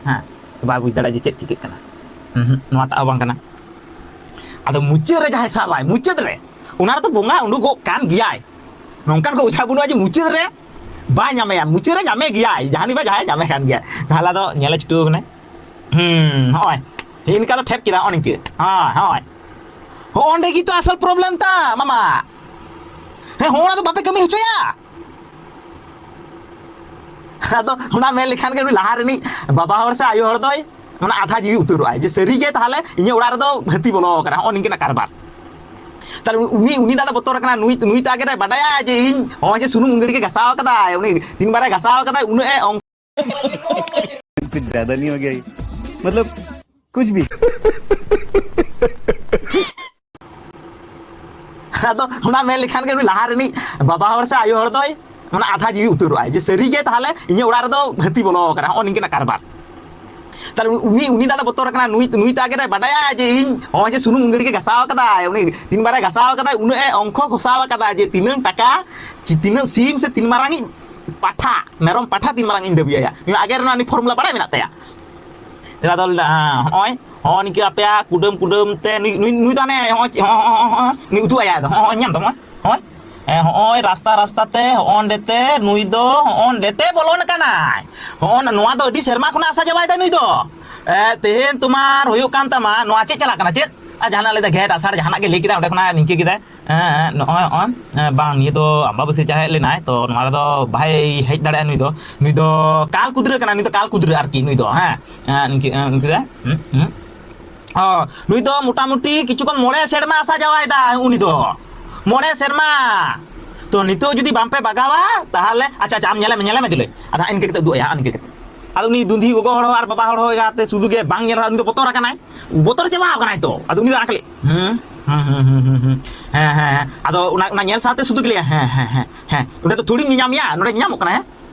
ᱦᱮᱸ, ᱵᱟᱭ ᱵᱩᱡᱽ ᱫᱟᱲᱮᱭᱟᱜᱼᱟ ᱡᱮ ᱪᱮᱫ ᱪᱤᱠᱟᱹᱜ ᱠᱟᱱᱟ᱾ ᱦᱩᱸ, ᱦᱩᱸ, ᱱᱚᱣᱟᱴᱟᱜ ᱦᱚᱸ ᱵᱟᱝ ᱠᱟᱱᱟ᱾ ᱟᱫᱚ ᱢᱩᱪᱟᱹᱫ ᱨᱮ ᱡᱟᱦᱟᱸᱭ ᱥᱟᱵᱟᱭ, ᱢᱩᱪᱟᱹᱫ ᱨᱮ, ᱚᱱᱟ ᱨᱮᱫᱚ ᱵᱚᱸᱜᱟ ᱩᱰᱩᱠᱚᱜ ᱠᱟᱱ ᱜᱮᱭᱟᱭ᱾ ᱱᱚᱝᱠᱟᱱ ᱠᱚ ᱚᱡᱷᱟ ᱵᱟᱹᱱᱩᱜᱼᱟ ᱡᱮ ᱢᱩᱪᱟᱹᱫ ᱨᱮ ᱵᱟᱭ ᱧᱟᱢᱮᱭᱟ, ᱢᱩᱪᱟᱹᱫ ᱨᱮ ᱧᱟᱢᱮ ᱜᱮᱭᱟᱭ, ᱡᱟᱦᱟᱸᱭ ᱵᱟ ᱡᱟᱦᱟᱸᱭ ᱧᱟᱢᱮ ᱠᱟᱱ ᱜᱮᱭᱟᱭ᱾ ᱛᱟᱦᱚᱞᱮ ᱟᱫᱚ ᱧᱮᱞᱮ ᱪᱷᱩᱴᱟᱹᱣ ᱠᱟᱱᱟᱭ᱾ ᱦᱩᱸ, ᱦᱚᱸᱜᱼᱚᱭ᱾ ᱦᱮᱸ, ᱤᱱᱠᱟ ᱫᱚ ᱴᱷᱮᱯ ᱠᱮᱫᱟ, ᱦᱚᱸᱜᱼᱚ ᱱᱤᱝᱠᱟᱹ᱾ ᱦᱮᱸ, ᱦᱚᱸᱜᱼᱚᱭ᱾ ᱦᱚᱸᱜᱼᱚ ᱚᱸᱰᱮ ᱜᱮᱛᱚ ᱟᱥᱚᱞ ᱯᱨᱚᱵᱞᱮᱢ ᱛᱟ, ᱢᱟᱢᱟ᱾ ᱦᱮᱸ, ᱦᱚᱸᱜᱼᱚ ᱚᱱᱟ ᱫᱚ ᱵᱟᱯᱮ ᱠᱟᱹᱢᱤ ᱦᱚᱪᱚᱭᱟ᱾ ᱟᱫᱚ ᱚᱱᱟ ᱢᱮᱱ ᱞᱮᱠᱷᱟᱱ ᱜᱮ ᱩᱱᱤ ᱞᱟᱦᱟ ᱨᱤᱱᱤᱡ ᱵᱟᱵᱟ ᱦᱚᱲ ᱥᱮ ᱟᱭᱳ ᱦᱚᱲ ᱫᱚᱭ, ᱢᱟᱱᱮ, ᱟᱫᱷᱟ ᱡᱤᱣᱤ ᱩᱛᱟᱹᱨᱚᱜᱼᱟᱭ ᱡᱮ, "ᱥᱟᱹᱨᱤ ᱜᱮ ᱛᱟᱦᱚᱞᱮ ᱤᱧᱟᱹᱜ ᱚᱲᱟᱜ ᱨᱮᱫᱚ ᱦᱟᱹᱛᱤ ᱵᱚᱞᱚ ᱟᱠᱟᱱᱟ", ᱦᱚᱸᱜᱼᱚ ᱱᱤᱝᱠᱟᱹᱱᱟᱜ ᱠᱟᱨᱵᱟᱨ᱾ ᱛᱟᱦᱞᱮ ᱩᱱᱤ, ᱩᱱᱤ ᱫᱚ ᱟᱫᱚ ᱵᱚᱛᱚᱨ ᱟᱠᱟᱱᱟ, ᱱᱩᱭ, ᱱᱩᱭ ᱛᱚ ᱟᱜᱮ ᱨᱮ ᱵᱟᱰᱟᱭᱟ ᱡᱮ ᱤᱧ ᱱᱚᱜᱼᱚᱭ ᱡᱮ ᱥᱩᱱᱩᱢ ᱩᱱᱜᱟᱹᱲᱤ ᱜᱮ ᱜᱷᱟᱥᱟᱣ ᱠᱟᱫᱟᱭ, ᱩᱱᱤ ᱛᱤᱱ ᱵᱟᱨᱮ ᱜᱷᱟᱥᱟᱣ ᱠᱟᱫᱟᱭ, ᱩᱱᱟᱹᱜ ᱮ ᱚᱝ- कुछ ज्यादा नहीं हो गया ये? मतलब, कुछ भी। ᱟᱫᱚ ᱚᱱᱟ ᱢᱮᱱ ᱞᱮᱠᱷᱟᱱ ᱜᱮ ᱩᱱᱤ ᱞᱟᱦᱟ ᱨᱤᱱᱤᱡ ᱵᱟᱵᱟ ᱦᱚᱲ ᱥᱮ ᱟᱭᱳ ᱦᱚᱲ ᱫᱚᱭ, ᱢᱟᱱᱮ, ᱟᱫᱷᱟ ᱡᱤᱣᱤ ᱩᱛᱟᱹᱨᱚᱜᱼᱟᱭ ᱡᱮ, "ᱥᱟᱹᱨᱤ ᱜᱮ ᱛᱟᱦᱚᱞᱮ ᱤᱧᱟᱹᱜ ᱚᱲᱟᱜ ᱨᱮᱫᱚ ᱦᱟᱹᱛᱤ ᱵᱚᱞᱚ ᱟᱠᱟᱱᱟ", ᱦᱚᱸᱜᱼᱚ ᱱᱤᱝᱠᱟᱹᱱᱟᱜ ᱠᱟᱨᱵᱟᱨ᱾ ᱛᱟᱦᱞᱮ ᱩᱱᱤ, ᱩᱱᱤ ᱫᱚ ᱟᱫᱚ ᱵᱚᱛᱚᱨ ᱠᱟᱱᱟ, ᱱᱩᱭ, ᱱᱩᱭ ᱛᱚ ᱟᱜᱮ ᱨᱮ ᱵᱟᱰᱟᱭᱟ ᱡᱮ ᱤᱧ ᱱᱚᱜᱼᱚᱭ ᱡᱮ ᱥᱩᱱᱩᱢ ᱩᱱᱜᱷᱟᱹᱲᱤ ᱜᱮ ᱜᱷᱟᱥᱟᱣ ᱠᱟᱫᱟᱭ, ᱩᱱᱤ ᱛᱤᱱ ᱵᱟᱨᱮ ᱜᱷᱟᱥᱟᱣ ᱠᱟᱫᱟᱭ, ᱩᱱᱟᱹᱜ ᱮ ᱚᱝᱠᱚ ᱜᱷᱚᱥᱟᱣ ᱠᱟᱫᱟ ᱡᱮ ᱛᱤᱱᱟᱹᱝ ᱴᱟᱠᱟ, ᱪᱮ ᱛᱤᱱᱟᱹᱜ ᱥᱤᱢ ᱥᱮ ᱛᱤᱱ ᱢᱟᱨᱟᱝ ᱤᱡ ᱯᱟᱴᱷᱟ, ᱢᱮᱨᱚᱢ ᱯᱟᱴᱷᱟ ᱛᱤᱱ ᱢᱟᱨᱟᱝ ᱤᱧ ᱫᱟᱹᱵᱤᱭᱟᱭᱟ᱾ ᱱᱩᱭ ᱟᱜᱮ ᱨᱮᱱᱟᱜ ᱩᱱᱤ formula ᱵᱟᱲᱟᱭ ᱢᱮᱱᱟᱜ ᱛᱟᱭᱟ᱾ ᱟᱫᱚ ᱞᱟᱹᱭᱫᱟ, ᱦᱮᱸ, ᱦᱚᱸᱜᱼᱚᱭ, ᱦᱚᱸᱜᱼᱚ ᱱᱤᱝᱠᱟᱹ ᱟᱯᱮᱭᱟᱜ ᱠᱩᱰᱟᱹᱢ ᱠᱩᱰᱟᱹᱢ ᱛᱮ ᱱᱩᱭ, ᱱᱩᱭ, ᱱᱩᱭ ᱫᱚ ᱦᱟᱱᱮ ᱦᱚᱸᱜᱼᱚᱭ, ᱦᱚᱸᱜᱼᱚᱭ, ᱦᱚᱸᱜᱼᱚᱭ, ᱦᱚᱸᱜᱼᱚᱭ, ᱱᱩᱭ ᱩᱫᱩᱜ ᱟᱭᱟ ᱟᱫᱚ, ᱦᱚᱸᱜᱼᱚᱭ, ᱧᱟᱢ ᱫᱟᱢ, ᱦᱚᱸᱜᱼᱚᱭ, ᱦᱚᱸᱜᱼᱚᱭ, ᱦᱮᱸ, ᱦᱚᱸᱜᱼᱚᱭ ᱨᱟᱥᱛᱟ ᱨᱟᱥᱛᱟ ᱛᱮ, ᱦᱚᱸᱜᱼᱚ ᱱᱚᱸᱰᱮ ᱛᱮ, ᱱᱩᱭ ᱫᱚ ᱦᱚᱸᱜᱼᱚ ᱱᱚᱸᱰᱮ ᱛᱮ ᱵᱚᱞᱚᱱ ᱠᱟᱱᱟᱭ᱾ ᱦᱚᱸᱜᱼᱚ ᱱᱚᱣᱟ ᱫᱚ ᱟᱹᱰᱤ ᱥᱮᱨᱢᱟ ᱠᱷᱚᱱᱟᱜ ᱟᱥᱟ ᱡᱟᱶᱟᱭ ᱫᱟᱭ ᱱᱩᱭ ᱫᱚ᱾ ᱮ, ᱛᱮᱦᱮᱧ ᱛᱳᱢᱟᱨ ᱦᱩᱭᱩᱜ ᱠᱟᱱ ᱛᱟᱢᱟ, ᱱᱚᱣᱟ ᱪᱮᱫ ᱪᱟᱞᱟᱜ ᱠᱟᱱᱟ, ᱪᱮᱫ? ᱟᱨ ᱡᱟᱦᱟᱱᱟᱜ ᱞᱟᱹᱭᱫᱟ, ᱜᱷᱮᱴ ᱟᱥᱟᱲ ᱡᱟᱦᱟᱱᱟᱜ ᱜᱮ ᱞᱟᱹᱭ ᱠᱮᱫᱟ, ᱚᱸᱰᱮ ᱠᱷᱚᱱᱟᱜ ᱱᱤᱝᱠᱟᱹ ᱠᱮᱫᱟᱭ᱾ ᱦᱮᱸ, ᱦᱮᱸ, ᱱᱚᱜᱼᱚᱭ, ᱱᱚᱜᱼᱚᱭ, ᱦᱮᱸ, ᱵᱟᱝ, ᱱᱤᱭᱟᱹ ᱫᱚ ᱟᱢᱵᱟᱵᱟᱹᱥᱭᱟᱹ ᱪᱟᱦᱮ ᱦᱮᱡ ᱞᱮᱱᱟᱭ, ᱛᱚ ᱱᱚᱣᱟ ᱨᱮᱫᱚ ᱵᱟᱭ ᱦᱮᱡ ᱫᱟᱲᱮᱭᱟᱜᱼᱟ ᱱᱩᱭ ᱫᱚ᱾ ᱱᱩᱭ ᱫᱚ ᱠᱟᱞ ᱠᱩᱫᱽᱨᱟᱹ ᱠᱟᱱᱟ, ᱱᱩᱭ ᱫᱚ ᱠᱟᱞ ᱠᱩᱫᱽᱨᱟᱹ ᱟᱨᱠᱤ, ᱱᱩᱭ ᱫᱚ, ᱦᱮᱸ, ᱦᱮᱸ, ᱱᱤᱝᱠᱟᱹ, ᱦᱮᱸ, ᱱᱤᱝᱠᱟᱹ ᱫᱚ, ᱦᱩᱸ, ᱦᱩᱸ᱾ ᱚ, ᱱᱩᱭ ᱫᱚ ᱢᱚᱴᱟᱢᱩᱴᱤ ᱠᱤᱪᱷᱩ ᱠᱷᱚᱱ ᱢᱚᱬᱮ ᱥᱮᱨᱢᱟ ᱟᱥᱟ ᱡᱟᱶᱟᱭ ᱫᱟ ᱩᱱᱤ ᱫᱚ᱾ ᱢᱚᱬᱮ ᱥᱮᱨᱢᱟ᱾ ᱛᱚ ᱱᱤᱛᱚᱜ ᱡᱩᱫᱤ ᱵᱟᱝ ᱯᱮ ᱵᱟᱜᱟᱣᱟ, ᱛᱟᱦᱚᱞᱮ, ᱟᱪᱪᱷᱟ, ᱟᱪᱪᱷᱟ, ᱟᱢ ᱧᱮᱞᱮ ᱢᱮ, ᱧᱮᱞᱮ ᱢᱮ ᱫᱩᱞᱟᱹᱭ᱾ ᱟᱫᱚ ᱦᱟᱸᱜ ᱤᱱᱠᱟᱹ ᱠᱟᱛᱮ ᱩᱫᱩᱜ ᱟᱭᱟ, ᱦᱟᱸᱜ ᱱᱤᱝᱠᱟᱹ ᱠᱟᱛᱮ᱾ ᱟᱫᱚ ᱩᱱᱤ ᱫᱩᱸᱫᱷᱤ ᱜᱚᱜᱚ ᱦᱚᱲ ᱦᱚᱸ ᱟᱨ ᱵᱟᱵᱟ ᱦᱚᱲ ᱦᱚᱸ ᱮᱸᱜᱟᱛᱮ ᱥᱩᱫᱷᱩ ᱜᱮ ᱵᱟᱝ ᱧᱮᱞ ᱨᱮᱦᱚᱸ ᱩᱱᱤ ᱫᱚ ᱵᱚᱛᱚᱨ ᱟᱠᱟᱱᱟᱭ᱾ ᱵᱚᱛᱚᱨ ᱪᱟᱵᱟ ᱟᱠᱟᱱᱟᱭ ᱛᱚ᱾ ᱟᱫᱚ ᱩᱱᱤ ᱫᱚ ᱚᱱᱟ ᱠᱷᱟᱹᱞᱤ, ᱦᱩᱸ, ᱦᱩᱸ, ᱦᱩᱸ, ᱦᱩᱸ, ᱦᱩᱸ, ᱦᱮᱸ, ᱦᱮᱸ, ᱦᱮᱸ᱾ ᱟᱫᱚ ᱚᱱᱟ, ᱚᱱᱟ ᱧᱮᱞ ᱥᱟᱶᱛᱮ ᱥᱩᱫᱷᱩ ᱜᱮ ᱞᱟᱹᱭᱟ, ᱦᱮᱸ, ᱦᱮᱸ, ᱦᱮᱸ, ᱦᱮᱸ᱾ ᱚᱸᱰᱮ ᱫᱚ ᱛᱷᱚᱲᱤᱢ ᱧᱟᱢᱮᱭᱟ, ᱱᱚᱰᱮ ᱧᱟᱢᱚᱜ ᱠᱟᱱᱟᱭ, ᱦᱮᱸ?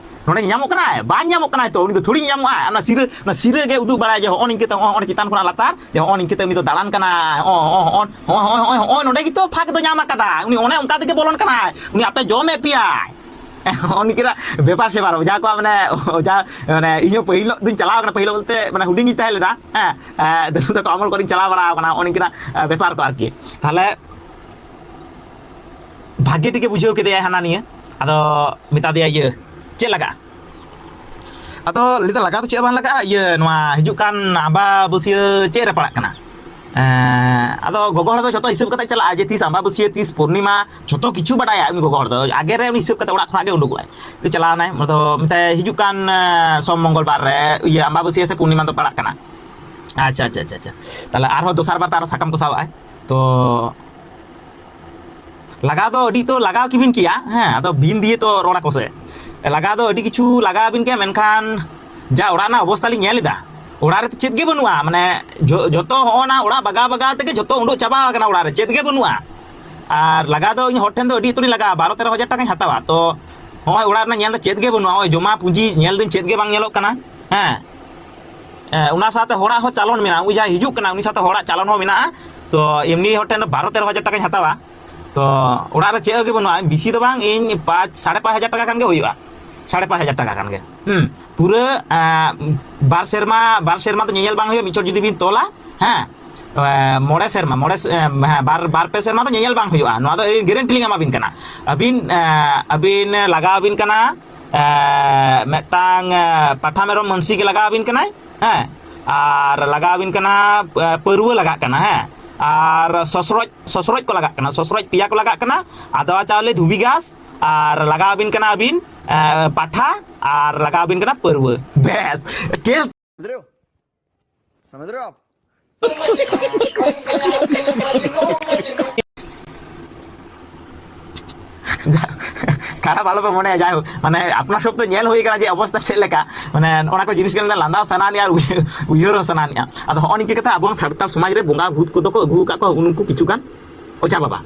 ᱱᱚᱰᱮ ᱧᱟᱢᱚᱜ ᱠᱟᱱᱟᱭ? ᱵᱟᱝ ᱧᱟᱢᱚᱜ ᱠᱟᱱᱟᱭ ᱛᱚ, ᱩᱱᱤ ᱫᱚ ᱛᱷᱚᱲᱤ ᱧᱟᱢᱚᱜᱼᱟ᱾ ᱚᱱᱟ ᱥᱤᱨᱟᱹ, ᱚᱱᱟ ᱥᱤᱨᱟᱹ ᱜᱮ ᱩᱫᱩᱜ ᱵᱟᱲᱟᱭᱟ ᱡᱮ ᱦᱚᱸᱜᱼᱚ ᱱᱤᱝᱠᱟᱹ ᱛᱮ, ᱦᱚᱸᱜᱼᱚ, ᱦᱚᱸᱜᱼᱚ ᱪᱮᱛᱟᱱ ᱠᱷᱚᱱᱟᱜ ᱞᱟᱛᱟᱨ, ᱡᱮ ᱦᱚᱸᱜᱼᱚ ᱱᱤᱝᱠᱟᱹ ᱛᱮ ᱩᱱᱤ ᱫᱚ ᱫᱟᱬᱟᱱ ᱠᱟᱱᱟᱭ, ᱦᱚᱸᱜᱼᱚ, ᱦᱚᱸᱜᱼᱚ, ᱦᱚᱸᱜᱼᱚ, ᱦᱚᱸᱜᱼᱚ, ᱦᱚᱸᱜᱼᱚ ᱱᱚᱰᱮ ᱜᱮᱛᱚ ᱯᱷᱟᱸᱠ ᱫᱚ ᱧᱟᱢ ᱟᱠᱟᱫᱟ, ᱩᱱᱤ ᱚᱱᱮ ᱚᱱᱠᱟ ᱛᱮᱜᱮ ᱵᱚᱞᱚᱱ ᱠᱟᱱᱟᱭ, ᱩᱱᱤ ᱟᱯᱮ ᱡᱚᱢᱮᱫ ᱯᱮᱭᱟᱭ᱾ ᱦᱚᱸᱜᱼᱚ ᱱᱤᱝᱠᱟᱹᱱᱟᱜ ᱵᱮᱯᱟᱨ ᱥᱮᱯᱟᱨ, ᱚᱡᱷᱟ ᱠᱚᱣᱟᱜ ᱢᱟᱱᱮ, ᱚᱡᱷᱟ, ᱢᱟᱱᱮ ᱤᱧ ᱦᱚᱸ ᱯᱟᱹᱦᱤᱞ ᱧᱚᱜ ᱫᱚᱧ ᱪᱟᱞᱟᱣ ᱠᱟᱱᱟ, ᱯᱟᱹᱦᱤᱞ ᱵᱚᱞᱛᱮ ᱢᱟᱱᱮ ᱦᱩᱰᱤᱧ ᱜᱤᱧ ᱛᱟᱦᱮᱸ ᱞᱮᱱᱟ, ᱦᱮᱸ, ᱮ, ᱫᱟᱹᱫᱩ ᱛᱟᱠᱚ ᱟᱢᱚᱞ ᱠᱚᱨᱮᱧ ᱪᱟᱞᱟᱣ ᱵᱟᱲᱟ ᱟᱠᱟᱱᱟ, ᱦᱚᱸᱜᱼᱚ ᱱᱤᱝᱠᱟᱹᱱᱟᱜ, ᱮ, ᱵᱮᱯᱟᱨ ᱠᱚ ᱟᱨᱠᱤ᱾ ᱛᱟᱦᱞᱮ ᱵᱷᱟᱜᱮ ᱴᱷᱤᱠᱮ ᱵᱩᱡᱷᱟᱹᱣ ᱠᱮᱫᱮᱭᱟᱭ ᱦᱟᱱᱟ ᱱᱤᱭᱟᱹ᱾ ᱟᱫᱚ ᱢᱮᱛᱟ ᱫᱮᱭᱟ, "ᱤᱭᱟᱹ, ᱪᱮᱫ ᱞᱟᱜᱟᱜᱼᱟ?" ᱟᱫᱚ ᱞᱟᱹᱭᱫᱟ, "ᱞᱟᱜᱟᱣ ᱫᱚ ᱪᱮᱫ ᱦᱚᱸ ᱵᱟᱝ ᱞᱟᱜᱟᱜᱼᱟ, ᱤᱭᱟᱹ, ᱱᱚᱣᱟ ᱦᱤᱡᱩᱜ ᱠᱟᱱ ᱟᱢᱵᱟᱵᱟᱹᱥᱭᱟᱹ ᱪᱮᱫ ᱨᱮ ᱯᱟᱲᱟᱜ ᱠᱟᱱᱟ?" ᱮᱸ, ᱟᱫᱚ ᱜᱚᱜᱚ ᱦᱚᱲ ᱫᱚ ᱡᱚᱛᱚ ᱦᱤᱥᱟᱹᱵ ᱠᱟᱛᱮ ᱪᱟᱞᱟᱜᱼᱟ, ᱡᱮ ᱛᱤᱥ ᱟᱢᱵᱟᱵᱟᱹᱥᱭᱟᱹ, ᱛᱤᱥ ᱯᱩᱨᱱᱤᱢᱟ, ᱡᱚᱛᱚ ᱠᱤᱪᱷᱩ ᱵᱟᱰᱟᱭᱟ ᱩᱱᱤ ᱜᱚᱜᱚ ᱦᱚᱲ ᱫᱚ᱾ ᱟᱜᱮ ᱨᱮ ᱩᱱᱤ ᱦᱤᱥᱟᱹᱵ ᱠᱟᱛᱮ ᱚᱲᱟᱜ ᱠᱷᱚᱱᱟᱜ ᱜᱮ ᱩᱰᱩᱠᱚᱜᱼᱟᱭ᱾ ᱪᱟᱞᱟᱣᱱᱟᱭ, ᱟᱫᱚ ᱢᱮᱛᱟᱭ, "ᱦᱤᱡᱩᱜ ᱠᱟᱱ, ᱮᱸ, ᱥᱳᱢ ᱢᱚᱝᱜᱚᱞ ᱵᱟᱨ ᱨᱮ, ᱤᱭᱟᱹ, ᱟᱢᱵᱟᱵᱟᱹᱥᱭᱟᱹ ᱥᱮ ᱯᱩᱨᱱᱤᱢᱟ ᱫᱚ ᱯᱟᱲᱟᱜ ᱠᱟᱱᱟ?" ᱟᱪᱪᱷᱟ, ᱟᱪᱪᱷᱟ, ᱟᱪᱪᱷᱟ, ᱟᱪᱪᱷᱟ᱾ ᱛᱟᱦᱞᱮ ᱟᱨᱦᱚᱸ ᱫᱚᱥᱟᱨ ᱵᱟᱨ ᱛᱮ ᱟᱨᱦᱚᱸ ᱥᱟᱠᱟᱢ ᱠᱚ ᱥᱟᱵᱟᱜᱼᱟᱭ᱾ ᱛᱚ ᱞᱟᱜᱟᱣ ᱫᱚ ᱟᱹᱰᱤ ᱛᱚ ᱞᱟᱜᱟᱣ ᱠᱤᱵᱤᱱ ᱠᱮᱭᱟ, ᱦᱮᱸ, ᱟᱫᱚ ᱵᱤᱱ ᱫᱤᱭᱮ ᱛᱚ ᱨᱚᱲ ᱟᱠᱚ ᱥᱮ᱾ ᱞᱟᱜᱟᱣ ᱫᱚ ᱟᱹᱰᱤ ᱠᱤᱪᱷᱩ ᱞᱟᱜᱟᱣ ᱟᱹᱵᱤᱱ ᱠᱮᱭᱟ, ᱢᱮᱱᱠᱷᱟᱱ ᱡᱟ ᱚᱲᱟᱜ ᱨᱮᱱᱟᱜ ᱚᱵᱚᱥᱛᱟ ᱞᱤᱧ ᱧᱮᱞ ᱮᱫᱟ, ᱚᱲᱟᱜ ᱨᱮ ᱛᱚ ᱪᱮᱫ ᱜᱮ ᱵᱟᱹᱱᱩᱜᱼᱟ, ᱢᱟᱱᱮ ᱡᱚ-, ᱡᱚᱛᱚ ᱦᱚᱸᱜᱼᱚ ᱱᱟ ᱚᱲᱟᱜ ᱵᱟᱜᱟᱣ ᱵᱟᱜᱟᱣ ᱛᱮᱜᱮ ᱡᱚᱛᱚ ᱩᱰᱩᱠ ᱪᱟᱵᱟ ᱟᱠᱟᱱᱟ ᱚᱲᱟᱜ ᱨᱮ, ᱪᱮᱫ ᱜᱮ ᱵᱟᱹᱱᱩᱜᱼᱟ᱾ ᱟᱨ ᱞᱟᱜᱟᱣ ᱫᱚ ᱤᱧ ᱦᱚᱲ ᱴᱷᱮᱱ ᱫᱚ ᱟᱹᱰᱤ ᱩᱛᱟᱹᱨᱤᱧ ᱞᱟᱜᱟᱣᱟ, ᱵᱟᱨᱚ ᱛᱮᱨᱚ ᱦᱟᱡᱟᱨ ᱴᱟᱠᱟᱧ ᱦᱟᱛᱟᱣᱟ, ᱛᱚ ᱦᱚᱸᱜᱼᱚᱭ ᱚᱲᱟᱜ ᱨᱮᱱᱟᱜ ᱧᱮᱞ ᱫᱚ ᱪᱮᱫ ᱜᱮ ᱵᱟᱹᱱᱩᱜᱼᱟ, ᱦᱚᱸᱜᱼᱚᱭ ᱡᱚᱢᱟ ᱯᱩᱸᱡᱤ ᱧᱮᱞ ᱫᱟᱹᱧ ᱪᱮᱫ ᱜᱮ ᱵᱟᱝ ᱧᱮᱞᱚᱜ ᱠᱟᱱᱟ, ᱦᱮᱸ᱾ ᱮ, ᱚᱱᱟ ᱥᱟᱶᱛᱮ ᱦᱚᱲᱟᱜ ᱦᱚᱸ ᱪᱟᱞᱚᱱ ᱢᱮᱱᱟᱜᱼᱟ, ᱩᱱᱤ ᱡᱟᱦᱟᱸᱭ ᱦᱤᱡᱩᱜ ᱠᱟᱱᱟ ᱩᱱᱤ ᱥᱟᱶᱛᱮ ᱦᱚᱲᱟᱜ ᱪᱟᱞᱚᱱ ᱦᱚᱸ ᱢᱮᱱᱟᱜᱼᱟ᱾ ᱛᱚ ᱮᱢᱱᱤ ᱦᱚᱲ ᱴᱷᱮᱱ ᱫᱚ ᱵᱟᱨᱚ ᱛᱮᱨᱚ ᱦᱟᱡᱟᱨ ᱴᱟᱠᱟᱧ ᱦᱟᱛᱟᱣᱟ᱾ ᱛᱚ ᱚᱲᱟᱜ ᱨᱮ ᱪᱮᱫ ᱦᱚᱸ ᱜᱮ ᱵᱟᱹᱱᱩᱜᱼᱟ, ᱵᱮᱥᱤ ᱫᱚ ᱵᱟᱝ, ᱤᱧ ᱯᱟᱸᱪ ᱥᱟᱲᱮ ᱯᱟᱸᱪ ᱦᱟᱡᱟᱨ ᱴᱟᱠᱟ ᱠᱷᱟᱱ ᱜᱮ ᱦᱩᱭᱩᱜᱼᱟ᱾ ᱥᱟᱲᱮ ᱯᱟᱸᱪ ᱦᱟᱡᱟᱨ ᱴᱟᱠᱟ ᱠᱷᱟᱱ ᱜᱮ᱾ ᱦᱩᱸ᱾ ᱯᱩᱨᱟᱹ ᱮ, ᱵᱟᱨ ᱥᱮᱨᱢᱟ, ᱵᱟᱨ ᱥᱮᱨᱢᱟ ᱫᱚ ᱧᱮᱧᱮᱞ ᱵᱟᱝ ᱦᱩᱭᱩᱜᱼᱟ, ᱢᱤᱫ ᱪᱷᱚᱴ ᱡᱩᱫᱤ ᱵᱤᱱ ᱛᱚᱞᱟ᱾ ᱦᱮᱸ᱾ ᱮ, ᱢᱚᱬᱮ ᱥᱮᱨᱢᱟ, ᱢᱚᱬᱮ ᱥᱮ-, ᱮ, ᱦᱮᱸ, ᱵᱟᱨ, ᱵᱟᱨ ᱯᱮ ᱥᱮᱨᱢᱟ ᱫᱚ ᱧᱮᱧᱮᱞ ᱵᱟᱝ ᱦᱩᱭᱩᱜᱼᱟ, ᱱᱚᱣᱟ ᱫᱚ ᱟᱹᱞᱤᱧ ᱜᱮᱨᱮᱱᱴᱤ ᱞᱤᱧ ᱮᱢᱟ ᱵᱤᱱ ᱠᱟᱱᱟ᱾ ᱟᱹᱵᱤᱱ ᱮ, ᱟᱹᱵᱤᱱ ᱞᱟᱜᱟᱣ ᱟᱹᱵᱤᱱ ᱠᱟᱱᱟ ᱮ, ᱢᱤᱫᱴᱟᱝ ᱮ, ᱯᱟᱴᱷᱟ ᱢᱮᱨᱚᱢ ᱢᱟᱹᱱᱥᱤ ᱜᱮ ᱞᱟᱜᱟᱣ ᱟᱹᱵᱤᱱ ᱠᱟᱱᱟᱭ᱾ ᱦᱮᱸ᱾ ᱟᱨ ᱞᱟᱜᱟᱣ ᱟᱹᱵᱤᱱ ᱠᱟᱱᱟ ᱮ, ᱯᱟᱹᱨᱣᱟᱹ ᱞᱟᱜᱟᱜ ᱠᱟᱱᱟ᱾ ᱦᱮᱸ᱾ ᱟᱨ ᱥᱚᱥᱨᱚᱡ, ᱥᱚᱥᱨᱚᱡ ᱠᱚ ᱞᱟᱜᱟᱜ ᱠᱟᱱᱟ, ᱥᱚᱥᱨᱚᱡ ᱯᱮᱭᱟ ᱠᱚ ᱞᱟᱜᱟᱜ ᱠᱟᱱᱟ, ᱟᱫᱣᱟ ᱪᱟᱣᱞᱮ, ᱫᱷᱩᱵᱤ ᱜᱷᱟᱥ, ᱟᱨ ᱞᱟᱜᱟᱣ ᱟᱹᱵᱤᱱ ᱠᱟᱱᱟ ᱟᱹᱵᱤᱱ ᱮ, ᱯᱟᱴᱷᱟ, ᱟᱨ ᱞᱟᱜᱟᱣ ᱟᱹᱵᱤᱱ ᱠᱟᱱᱟ ᱯᱟᱹᱨᱣᱟᱹ᱾ ᱵᱮᱥ, ᱠᱷᱮᱞ᱾ समझ रहे हो आप? समझ रहे हो आप? ᱡᱟ-, ᱠᱷᱟᱨᱟᱯ ᱟᱞᱚᱯᱮ ᱢᱚᱱᱮᱭᱟ, ᱡᱟᱭᱦᱳᱠ, ᱢᱟᱱᱮ, ᱟᱯᱱᱟᱨ ᱥᱚᱵ ᱫᱚ ᱧᱮᱞ ᱦᱩᱭ ᱠᱟᱱᱟ ᱡᱮ ᱚᱵᱚᱥᱛᱟ ᱪᱮᱫ ᱞᱮᱠᱟ, ᱢᱟᱱᱮ, ᱚᱱᱟ ᱠᱚ ᱡᱤᱱᱤᱥ ᱜᱮ ᱞᱟᱸᱫᱟ ᱥᱟᱱᱟ ᱟᱱᱤᱡ ᱟᱨ ᱩᱭᱦᱟᱹᱨ, ᱩᱭᱦᱟᱹᱨ ᱦᱚᱸ ᱥᱟᱱᱟ ᱟᱱᱤᱡᱼᱟ᱾ ᱟᱫᱚ ᱦᱚᱸᱜᱼᱚ ᱱᱤᱝᱠᱟᱹ ᱠᱟᱛᱷᱟ ᱟᱵᱚ ᱥᱟᱱᱛᱟᱲ ᱥᱚᱢᱟᱡᱽ ᱨᱮ ᱵᱚᱸᱜᱟ ᱵᱷᱩᱛ ᱠᱚᱫᱚ ᱠᱚ ᱟᱹᱜᱩ ᱟᱠᱟᱫ ᱠᱚᱣᱟ ᱩᱱᱠᱩ ᱠᱤᱪᱷᱩ ᱜᱟᱱ ᱚᱡᱷᱟ ᱵᱟᱵᱟ᱾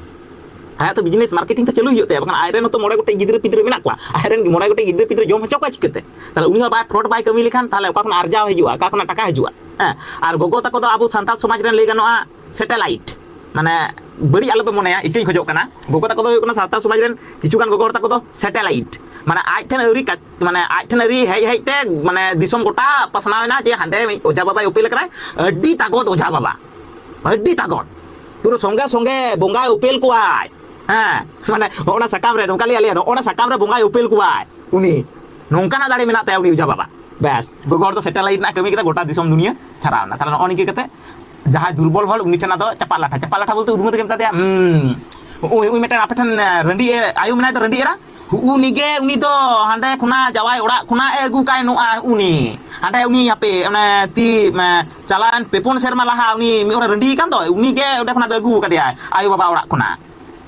ᱟᱭᱟᱜ ᱛᱚ ᱵᱤᱡᱽᱱᱮᱥ ᱢᱟᱨᱠᱮᱴᱤᱝ ᱛᱚ ᱪᱟᱹᱞᱩ ᱦᱩᱭᱩᱜ ᱛᱟᱭᱟ, ᱵᱟᱠᱷᱟᱱ ᱟᱡ ᱨᱮᱱ ᱦᱚᱸᱛᱚ ᱢᱚᱬᱮ ᱜᱚᱴᱮᱡ ᱜᱤᱫᱽᱨᱟᱹ ᱯᱤᱫᱽᱨᱟᱹ ᱢᱮᱱᱟᱜ ᱠᱚᱣᱟ, ᱟᱡ ᱨᱮᱱ ᱢᱚᱬᱮ ᱜᱚᱴᱮᱡ ᱜᱤᱫᱽᱨᱟᱹ ᱯᱤᱫᱽᱨᱟᱹ ᱡᱚᱢ ᱦᱚᱪᱚ ᱠᱚᱣᱟ ᱪᱤᱠᱟᱹᱛᱮ? ᱛᱟᱦᱞᱮ ᱩᱱᱤ ᱦᱚᱸ ᱵᱟᱭ ᱯᱷᱨᱚᱰ ᱵᱟᱭ ᱠᱟᱹᱢᱤ ᱞᱮᱠᱷᱟᱱ ᱛᱟᱦᱞᱮ ᱚᱠᱟ ᱠᱷᱚᱱᱟᱜ ᱟᱨᱡᱟᱣ ᱦᱤᱡᱩᱜᱼᱟ, ᱚᱠᱟ ᱠᱷᱚᱱᱟᱜ ᱴᱟᱠᱟ ᱦᱤᱡᱩᱜᱼᱟ? ᱦᱮᱸ, ᱟᱨ ᱜᱚᱜᱚ ᱛᱟᱠᱚ ᱫᱚ ᱟᱵᱚ ᱥᱟᱱᱛᱟᱲ ᱥᱚᱢᱟᱡᱽ ᱨᱮᱱ ᱞᱟᱹᱭ ᱜᱟᱱᱚᱜᱼᱟ ᱥᱮᱴᱮᱞᱟᱭᱤᱴ, ᱢᱟᱱᱮ ᱵᱟᱹᱲᱤᱡ ᱟᱞᱚᱯᱮ ᱢᱚᱱᱮᱭᱟ, ᱤᱠᱟᱹᱧ ᱠᱷᱚᱡᱚᱜ ᱠᱟᱱᱟ᱾ ᱜᱚᱜᱚ ᱛᱟᱠᱚ ᱫᱚ ᱦᱩᱭᱩᱜ ᱠᱟᱱᱟ ᱥᱟᱱᱛᱟᱲ ᱥᱚᱢᱟᱡᱽ ᱨᱮᱱ ᱠᱤᱪᱷᱩ ᱜᱟᱱ ᱜᱚᱜᱚ ᱦᱚᱲ ᱛᱟᱠᱚ ᱫᱚ ᱥᱮᱴᱮᱞᱟᱭᱤᱴ, ᱢᱟᱱᱮ ᱟᱡ ᱴᱷᱮᱱ ᱟᱹᱣᱨᱤ ᱠᱟᱪ-, ᱢᱟᱱᱮ ᱟᱡ ᱴᱷᱮᱱ ᱟᱹᱣᱨᱤ ᱦᱮᱡ ᱦᱮᱡ ᱛᱮ ᱢᱟᱱᱮ ᱫᱤᱥᱚᱢ ᱜᱚᱴᱟ ᱯᱟᱥᱱᱟᱣ ᱮᱱᱟ ᱡᱮ ᱦᱟᱸᱰᱮ ᱢᱤᱫ ᱚᱡᱷᱟ ᱵᱟᱵᱟᱭ ᱩᱯᱮᱞ ᱟᱠᱟᱱᱟᱭ, ᱟᱹᱰᱤ ᱛᱟᱜᱚᱫ ᱚᱡᱷᱟ ᱵᱟᱵᱟ, ᱟᱹᱰᱤ ᱛᱟᱜᱚᱫ, ᱯᱩᱨᱟᱹ ᱥᱚᱸᱜᱮ ᱥᱚᱸᱜᱮ ᱵᱚᱸᱜᱟᱭ ᱩᱯᱮᱞ ᱠᱚᱣᱟᱭ᱾ ᱦᱮᱸ, ᱢᱟᱱᱮ ᱱᱚᱜᱼᱚ ᱱᱟ ᱥᱟᱠᱟᱢ ᱨᱮ ᱱᱚᱝᱠᱟ ᱞᱟᱹᱭᱟ, ᱞᱟᱹᱭᱟ, ᱱᱚᱜᱼᱚ ᱱᱟ ᱥᱟᱠᱟᱢ ᱨᱮ ᱵᱚᱸᱜᱟᱭ ᱩᱯᱮᱞ ᱠᱚᱣᱟᱭ ᱩᱱᱤ, ᱱᱚᱝᱠᱟᱱᱟᱜ ᱫᱟᱲᱮ ᱢᱮᱱᱟᱜ ᱛᱟᱭᱟ ᱩᱱᱤ ᱚᱡᱷᱟ ᱵᱟᱵᱟ᱾ ᱵᱮᱥ, ᱜᱚᱜᱚ ᱦᱚᱲ ᱫᱚ ᱥᱮᱴᱮᱞᱟᱭᱤᱴ ᱨᱮᱱᱟᱜ ᱠᱟᱹᱢᱤ ᱠᱮᱫᱟ, ᱜᱚᱴᱟ ᱫᱤᱥᱚᱢ ᱫᱩᱱᱤᱭᱟᱹ ᱪᱷᱟᱨᱟᱣ ᱮᱱᱟ᱾ ᱛᱟᱦᱞᱮ ᱱᱚᱜᱼᱚ ᱱᱤᱝᱠᱟᱹ ᱠᱟᱛᱮ ᱡᱟᱦᱟᱸᱭ ᱫᱩᱨᱵᱚᱞ ᱦᱚᱲ ᱩᱱᱤ ᱴᱷᱮᱱ ᱟᱫᱚ ᱪᱟᱯᱟᱫ ᱞᱟᱴᱷᱟ, ᱪᱟᱯᱟᱫ ᱞᱟᱴᱷᱟ ᱵᱚᱞᱛᱮ ᱩᱨᱢᱟᱹ ᱛᱮᱜᱮ ᱢᱮᱛᱟ ᱫᱮᱭᱟ, ᱦᱩᱸ, ᱩᱱᱤ, ᱩᱱᱤ ᱢᱤᱫᱴᱮᱱ ᱟᱯᱮ ᱴᱷᱮᱱ ᱨᱟᱺᱰᱤ ᱮ-, ᱟᱭᱳ ᱢᱮᱱᱟᱭ ᱫᱚ ᱨᱟᱺᱰᱤ ᱮᱨᱟ, ᱩᱱᱤ ᱜᱮ, ᱩᱱᱤ ᱫᱚ ᱦᱟᱸᱰᱮ ᱠᱷᱚᱱᱟᱜ ᱡᱟᱶᱟᱭ ᱚᱲᱟᱜ ᱠᱷᱚᱱᱟᱜ ᱮ ᱟᱹᱜᱩ ᱠᱟᱭ ᱱᱚᱜᱼᱟ ᱩᱱᱤ᱾ ᱦᱟᱸᱰᱮ ᱩᱱᱤ ᱦᱟᱯᱮ, ᱚᱱᱮ ᱛᱤ, ᱢᱮ, ᱪᱟᱞᱟᱣᱮᱱ ᱯᱮ ᱯᱩᱱ ᱥᱮᱨᱢᱟ ᱞᱟᱦᱟ ᱩᱱᱤ ᱢᱤᱫ ᱦᱚᱲᱮ ᱨᱟᱺᱰᱤ ᱠᱟᱱ ᱫᱚ, ᱩᱱᱤ ᱜᱮ ᱚᱸᱰᱮ ᱠᱷᱚᱱᱟᱜ ᱫᱚ ᱟᱹᱜᱩ ᱠᱟᱫᱮᱭᱟᱭ ᱟᱭᱳ ᱵᱟᱵᱟ ᱚᱲᱟᱜ ᱠᱷᱚᱱᱟᱜ,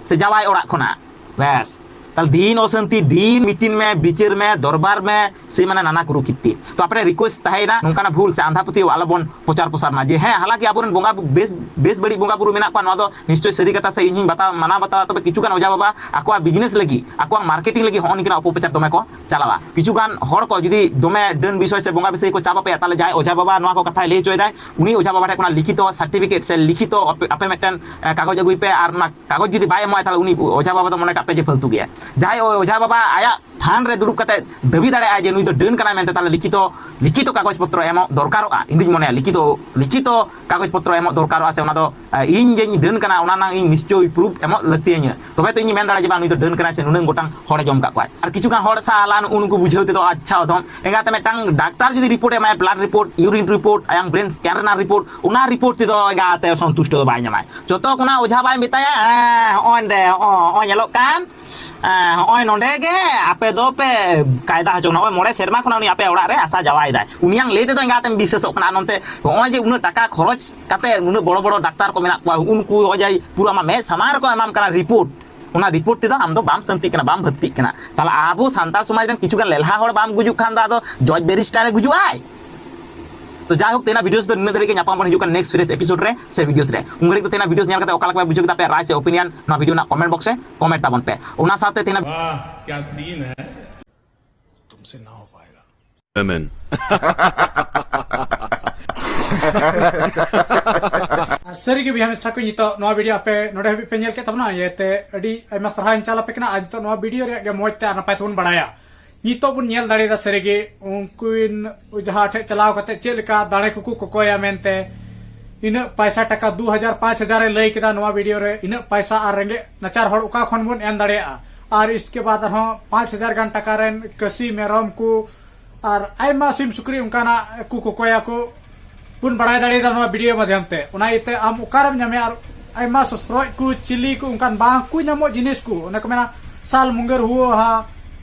ᱥᱮ ᱡᱟᱶᱟᱭ ᱚᱲᱟᱜ ᱠᱷᱚᱱᱟᱜ᱾ ᱵᱮᱥ, ᱛᱟᱦᱞᱮ ᱫᱤᱱ ᱚᱥᱟᱱᱛᱤ, ᱫᱤᱱ meeting ᱢᱮ, ᱵᱤᱪᱟᱹᱨ ᱢᱮ, ᱫᱚᱨᱵᱟᱨ ᱢᱮ, ᱥᱮ ᱢᱟᱱᱮ ᱱᱟᱱᱟ ᱠᱩᱨᱩᱠᱷᱤᱛᱤ᱾ ᱛᱚ ᱟᱯᱮ request ᱛᱟᱦᱮᱸᱭᱮᱱᱟ, ᱱᱚᱝᱠᱟᱱᱟᱜ ᱵᱷᱩᱞ ᱥᱮ ᱟᱸᱫᱷᱟ ᱯᱟᱹᱛᱭᱟᱹᱣ ᱟᱞᱚᱵᱚᱱ ᱯᱨᱚᱪᱟᱨ ᱯᱨᱚᱥᱟᱨ ᱢᱟ᱾ ᱡᱮ ᱦᱮᱸ, ᱦᱟᱞᱟᱝᱠᱤ ᱟᱵᱚᱨᱮᱱ ᱵᱚᱸᱜᱟ ᱵᱩ-, ᱵᱮᱥ, ᱵᱮᱥ ᱵᱟᱹᱲᱤᱡ ᱵᱚᱸᱜᱟ ᱵᱩᱨᱩ ᱢᱮᱱᱟᱜ ᱠᱚᱣᱟ, ᱱᱚᱣᱟ ᱫᱚ ᱱᱤᱥᱪᱚᱭ ᱥᱟᱹᱨᱤ ᱠᱟᱛᱷᱟ ᱥᱮ ᱤᱧ ᱦᱚᱸᱧ ᱵᱟᱛᱟᱣ, ᱢᱟᱱᱟᱣ ᱵᱟᱛᱟᱣᱟ᱾ ᱛᱚᱵᱮ ᱠᱤᱪᱷᱩ ᱜᱟᱱ ᱚᱡᱷᱟ ᱵᱟᱵᱟ ᱟᱠᱚᱣᱟᱜ business ᱞᱟᱹᱜᱤᱫ, ᱟᱠᱚᱣᱟᱜ marketing ᱞᱟᱹᱜᱤᱫ ᱦᱚᱸᱜᱼᱚ ᱱᱤᱝᱠᱟᱱᱟᱜ ᱚᱯᱚᱯᱨᱚᱪᱟᱨ ᱫᱚᱢᱮ ᱠᱚ ᱪᱟᱞᱟᱣᱟ᱾ ᱠᱤᱪᱷᱩ ᱜᱟᱱ ᱦᱚᱲ ᱠᱚ ᱡᱩᱫᱤ ᱫᱚᱢᱮ ᱰᱟᱹᱱ ᱵᱤᱥᱚᱭ ᱥᱮ ᱵᱚᱸᱜᱟ ᱵᱤᱥᱚᱭ ᱠᱚ ᱪᱟᱯ ᱟᱯᱮᱭᱟ, ᱛᱟᱦᱞᱮ ᱡᱟᱦᱟᱸᱭ ᱚᱡᱷᱟ ᱵᱟᱵᱟ ᱱᱚᱣᱟ ᱠᱚ ᱠᱟᱛᱷᱟᱭ ᱞᱟᱹᱭ ᱦᱚᱪᱚᱭᱮᱫᱟᱭ, ᱩᱱᱤ ᱚᱡᱷᱟ ᱵᱟᱵᱟ ᱴᱷᱮᱱ ᱠᱷᱚᱱᱟᱜ ᱞᱤᱠᱷᱤᱛᱚ certificate ᱥᱮ ᱞᱤᱠᱷᱤᱛᱚ ᱟᱯᱮ, ᱟᱯᱮ ᱢᱤᱫᱴᱮᱱ, ᱮ, ᱠᱟᱜᱚᱡᱽ ᱟᱹᱜᱩᱭ ᱯᱮ, ᱟᱨ ᱚᱱᱟ ᱠᱟᱜᱚᱡᱽ ᱡᱩᱫᱤ ᱵᱟᱭ ᱮᱢᱚᱜᱼᱟ, ᱛᱟᱦᱞᱮ ᱩᱱᱤ ᱚᱡᱷᱟ ᱵᱟᱵᱟ ᱫᱚ ᱢᱚᱱᱮ ᱠᱟᱜ ᱯᱮ ᱡᱮ ᱯᱷᱟᱹᱞᱛᱩ ᱜᱮᱭᱟ᱾ ᱡᱟᱦᱟᱸᱭ ᱚ-, ᱚᱡᱷᱟ ᱵᱟᱵᱟ ᱟᱭᱟᱜ ᱛᱷᱟᱱ ᱨᱮ ᱫᱩᱲᱩᱵ ᱠᱟᱛᱮ ᱫᱟᱹᱵᱤ ᱫᱟᱲᱮᱭᱟᱜᱼᱟ ᱡᱮ ᱱᱩᱭ ᱫᱚ ᱰᱟᱹᱱ ᱠᱟᱱᱟᱭ ᱢᱮᱱᱛᱮ, ᱛᱟᱦᱞᱮ ᱞᱤᱠᱷᱤᱛᱚ, ᱞᱤᱠᱷᱤᱛᱚ ᱠᱟᱜᱚᱡᱽ ᱯᱚᱛᱨᱚ ᱮᱢᱚᱜ ᱫᱚᱨᱠᱟᱨᱚᱜᱼᱟ᱾ ᱤᱧ ᱫᱩᱧ ᱢᱚᱱᱮᱭᱟ ᱞᱤᱠᱷᱤᱛᱚ, ᱞᱤᱠᱷᱤᱛᱚ ᱠᱟᱜᱚᱡᱽ ᱯᱚᱛᱨᱚ ᱮᱢᱚᱜ ᱫᱚᱨᱠᱟᱨᱚᱜᱼᱟ, ᱥᱮ ᱚᱱᱟ ᱫᱚ, ᱟ, ᱤᱧ ᱡᱮᱧ ᱰᱟᱹᱱ ᱠᱟᱱᱟ ᱚᱱᱟ ᱨᱮᱱᱟᱜ ᱤᱧ ᱱᱤᱥᱪᱚᱭ proof ᱮᱢᱚᱜ ᱞᱟᱹᱠᱛᱤᱭᱟᱹᱧᱟᱹ᱾ ᱛᱚᱵᱮ ᱛᱚ ᱤᱧ ᱢᱮᱱ ᱫᱟᱲᱮᱭᱟᱜᱼᱟ ᱡᱮ ᱵᱟᱝ, ᱱᱩᱭ ᱫᱚ ᱰᱟᱹᱱ ᱠᱟᱱᱟᱭ ᱥᱮ ᱱᱩᱱᱟᱹᱜ ᱜᱚᱴᱟᱝ ᱦᱚᱲᱮ ᱡᱚᱢ ᱠᱟᱜ ᱠᱚᱣᱟᱭ᱾ ᱟᱨ ᱠᱤᱪᱷᱩ ᱜᱟᱱ ᱦᱚᱲ ᱥᱟᱞᱟ ᱱᱩᱜᱼᱩ ᱱᱩᱠᱩ ᱵᱩᱡᱷᱟᱹᱣ ᱛᱮᱫᱚ, ᱟᱪᱪᱷᱟ ᱚᱫᱷᱚᱢ ᱮᱸᱜᱟᱛᱮ ᱢᱤᱫᱴᱟᱝ ᱰᱟᱠᱛᱟᱨ ᱡᱩᱫᱤ report ᱮ ᱮᱢᱟᱭᱟ, blood report, urine report, ᱟᱭᱟᱝ brain scan ᱨᱮᱱᱟᱜ report, ᱚᱱᱟ report ᱛᱮᱫᱚ ᱮᱸᱜᱟᱛᱮ ᱥᱚᱱᱛᱩᱥᱴᱚ ᱫᱚ ᱵᱟᱭ ᱧᱟᱢᱟᱭ᱾ ᱡᱚᱛᱚ ᱠᱷᱚᱱᱟᱜ ᱚᱡᱷᱟ ᱵᱟᱭ ᱢᱮᱛᱟᱭᱟ, ᱦᱮᱸ, ᱦᱚᱸᱜᱼᱚᱭ ᱱᱚᱸᱰᱮ, ᱦᱚᱸᱜᱼᱚᱭ, ᱦᱚᱸᱜᱼᱚᱭ ᱧᱮᱞᱚᱜ ᱠᱟᱱ, ᱦᱮᱸ, ᱦᱚᱸᱜᱼᱚᱭ ᱱᱚᱸᱰᱮ ᱜᱮ ᱟᱯᱮ ᱫᱚ ᱯᱮ ᱠᱟᱭᱫᱟ ᱦᱚᱪᱚ ᱠᱟᱱᱟ᱾ ᱱᱚᱜᱼᱚᱭ ᱢᱚᱬᱮ ᱥᱮᱨᱢᱟ ᱠᱷᱚᱱᱟᱜ ᱩᱱᱤ ᱟᱯᱮ ᱚᱲᱟᱜ ᱨᱮ ᱟᱥᱟ ᱡᱟᱶᱟᱭ ᱫᱟᱭ᱾ ᱩᱱᱤᱭᱟᱝ ᱞᱟᱹᱭ ᱛᱮᱫᱚ ᱮᱸᱜᱟᱛᱮᱢ ᱵᱤᱥᱥᱟᱹᱥᱚᱜ ᱠᱟᱱᱟ᱾ ᱟᱨ ᱱᱚᱱᱛᱮ ᱦᱚᱸᱜᱼᱚᱭ ᱡᱮ ᱩᱱᱟᱹᱜ ᱴᱟᱠᱟ ᱠᱷᱚᱨᱚᱪ ᱠᱟᱛᱮ ᱩᱱᱟᱹᱜ ᱵᱚᱲᱚ ᱵᱚᱲᱚ ᱰᱟᱠᱛᱟᱨ ᱠᱚ ᱢᱮᱱᱟᱜ ᱠᱚᱣᱟ, ᱩᱱᱠᱩ ᱦᱚᱸᱜᱼᱚᱭ ᱡᱮ ᱯᱩᱨᱟᱹ ᱟᱢᱟᱜ ᱢᱮᱫ ᱥᱟᱢᱟᱝ ᱨᱮᱠᱚ ᱮᱢᱟᱢ ᱠᱟᱱᱟ report, ᱚᱱᱟ report ᱛᱮᱫᱚ ᱟᱢ ᱫᱚ ᱵᱟᱢ ᱥᱟᱹᱱᱛᱤᱜ ᱠᱟᱱᱟ, ᱵᱟᱢ ᱵᱷᱟᱹᱛᱤᱜ ᱠᱟᱱᱟ᱾ ᱛᱟᱦᱞᱮ ᱟᱵᱚ ᱥᱟᱱᱛᱟᱲ ᱥᱚᱢᱟᱡᱽ ᱨᱮᱱ ᱠᱤᱪᱷᱩ ᱜᱟᱱ ᱞᱮᱞᱦᱟ ᱦᱚᱲ ᱵᱟᱢ ᱜᱩᱡᱩᱜ ᱠᱷᱟᱱ ᱫᱚ ᱟᱫᱚ ᱡᱚᱡᱽ ᱵᱮᱨᱤᱥᱴᱟᱨᱮ ᱜᱩᱡᱩᱜ ᱟᱭ? ᱛᱚ ᱡᱟᱭᱦᱳᱠ, ᱛᱮᱦᱮᱧᱟᱜ videos ᱫᱚ ᱱᱤᱱᱟᱹᱜ ᱫᱷᱟᱹᱨᱤᱡ ᱜᱮ᱾ ᱧᱟᱯᱟᱢ ᱵᱚᱱ ᱦᱤᱡᱩᱜ ᱠᱟᱱᱟ next fresh episode ᱨᱮ ᱥᱮ videos ᱨᱮ᱾ ᱩᱱ ᱜᱷᱟᱹᱲᱤᱡ ᱫᱚ ᱛᱮᱦᱮᱧᱟᱜ videos ᱧᱮᱞ ᱠᱟᱛᱮ ᱚᱠᱟ ᱞᱮᱠᱟ ᱯᱮ ᱵᱩᱡᱷᱟᱹᱣ ᱠᱮᱫᱟ, ᱟᱯᱮᱭᱟᱜ ᱨᱟᱭ ᱥᱮ opinion ᱱᱚᱣᱟ video ᱨᱮᱱᱟᱜ comment box ᱨᱮ comment ᱛᱟᱵᱚᱱ ᱯᱮ᱾ ᱚᱱᱟ ᱥᱟᱶᱛᱮ ᱛᱮᱦᱮᱧᱟᱜ वाह, क्या सीन है। तुमसे ना हो पाएगा। ᱟᱢᱮᱱ᱾ ᱟᱨ ᱥᱟᱹᱨᱤᱜᱮ ᱵᱚᱭᱦᱟ ᱢᱤᱥᱨᱟ ᱠᱚ, ᱱᱤᱛᱚᱜ ᱱᱚᱣᱟ video ᱟᱯᱮ ᱱᱚᱰᱮ ᱦᱟᱹᱵᱤᱡ ᱯᱮ ᱧᱮᱞ ᱠᱮᱫ ᱛᱟᱵᱚᱱᱟ, ᱤᱭᱟᱹᱛᱮ ᱟᱹᱰᱤ ᱟᱭᱢᱟ ᱥᱟᱨᱦᱟᱣ ᱤᱧ ᱪᱟᱞ ᱟᱯᱮ ᱠᱟᱱᱟ᱾ ᱟᱨ ᱱᱤᱛᱚᱜ ᱱᱚᱣᱟ video ᱨᱮᱭᱟᱜ ᱜᱮ ᱢᱚᱡᱽ ᱛᱮ ᱟᱨ ᱱᱟᱯᱟᱭ ᱛᱮᱵᱚᱱ ᱵᱟᱲᱟᱭᱟ᱾ ᱱᱤᱛᱚᱜ ᱵᱚᱱ ᱧᱮᱞ ᱫᱟᱲᱮᱭᱟᱫᱟ ᱥᱟᱹᱨᱤᱜᱮ ᱩᱱᱠᱩ ᱡᱟᱦᱟᱸ ᱴᱷᱮᱡ ᱪᱟᱞᱟᱣ ᱠᱟᱛᱮ ᱪᱮᱫ ᱞᱮᱠᱟ ᱫᱟᱲᱮ ᱠᱚᱠᱚ ᱠᱚᱠᱚᱭᱟ ᱢᱮᱱᱛᱮ, ᱤᱱᱟᱹᱜ ᱯᱟᱭᱥᱟ ᱴᱟᱠᱟ ᱫᱩ ᱦᱟᱡᱟᱨ ᱯᱟᱸᱪ ᱦᱟᱡᱟᱨ ᱮ ᱞᱟᱹᱭ ᱠᱮᱫᱟ ᱱᱚᱣᱟ video ᱨᱮ, ᱤᱱᱟᱹᱜ ᱯᱟᱭᱥᱟ ᱟᱨ ᱨᱮᱸᱜᱮᱡ ᱱᱟᱪᱟᱨ ᱦᱚᱲ ᱚᱠᱟ ᱠᱷᱚᱱ ᱵᱚᱱ ᱮᱢ ᱫᱟᱲᱮᱭᱟᱜᱼᱟ? ᱟᱨ ᱤᱥᱠᱮ ᱵᱟᱫ ᱟᱨᱦᱚᱸ ᱯᱟᱸᱪ ᱦᱟᱡᱟᱨ ᱜᱟᱱ ᱴᱟᱠᱟ ᱨᱮᱱ ᱠᱟᱹᱥᱤ ᱢᱮᱨᱚᱢ ᱠᱚ ᱟᱨ ᱟᱭᱢᱟ ᱥᱤᱢ ᱥᱩᱠᱨᱤ ᱚᱱᱠᱟᱱᱟᱜ ᱠᱚ ᱠᱚᱠᱚᱭᱟ ᱠᱚ ᱵᱚᱱ ᱵᱟᱲᱟᱭ ᱫᱟᱲᱮᱭᱟᱫᱟ ᱱᱚᱣᱟ video ᱢᱟᱫᱷᱭᱚᱢ ᱛᱮ᱾ ᱚᱱᱟ ᱤᱭᱟᱹᱛᱮ ᱟᱢ ᱚᱠᱟᱨᱮᱢ ᱧᱟᱢᱮᱭᱟ? ᱟᱨ ᱟᱭᱢᱟ ᱥᱚᱥᱨᱚᱡ ᱠᱚ, ᱪᱤᱞᱤ ᱠᱚ, ᱚᱱᱠᱟᱱ ᱵᱟᱝ ᱠᱚ ᱧᱟᱢᱚᱜ ᱡᱤᱱᱤᱥ ᱠᱚ, ᱚᱱᱮ ᱠᱚ ᱢᱮᱱᱟ ᱥᱟᱞ ᱢᱩᱝᱜᱟᱹᱨ ᱦᱩᱣᱟᱹ ᱦᱟ,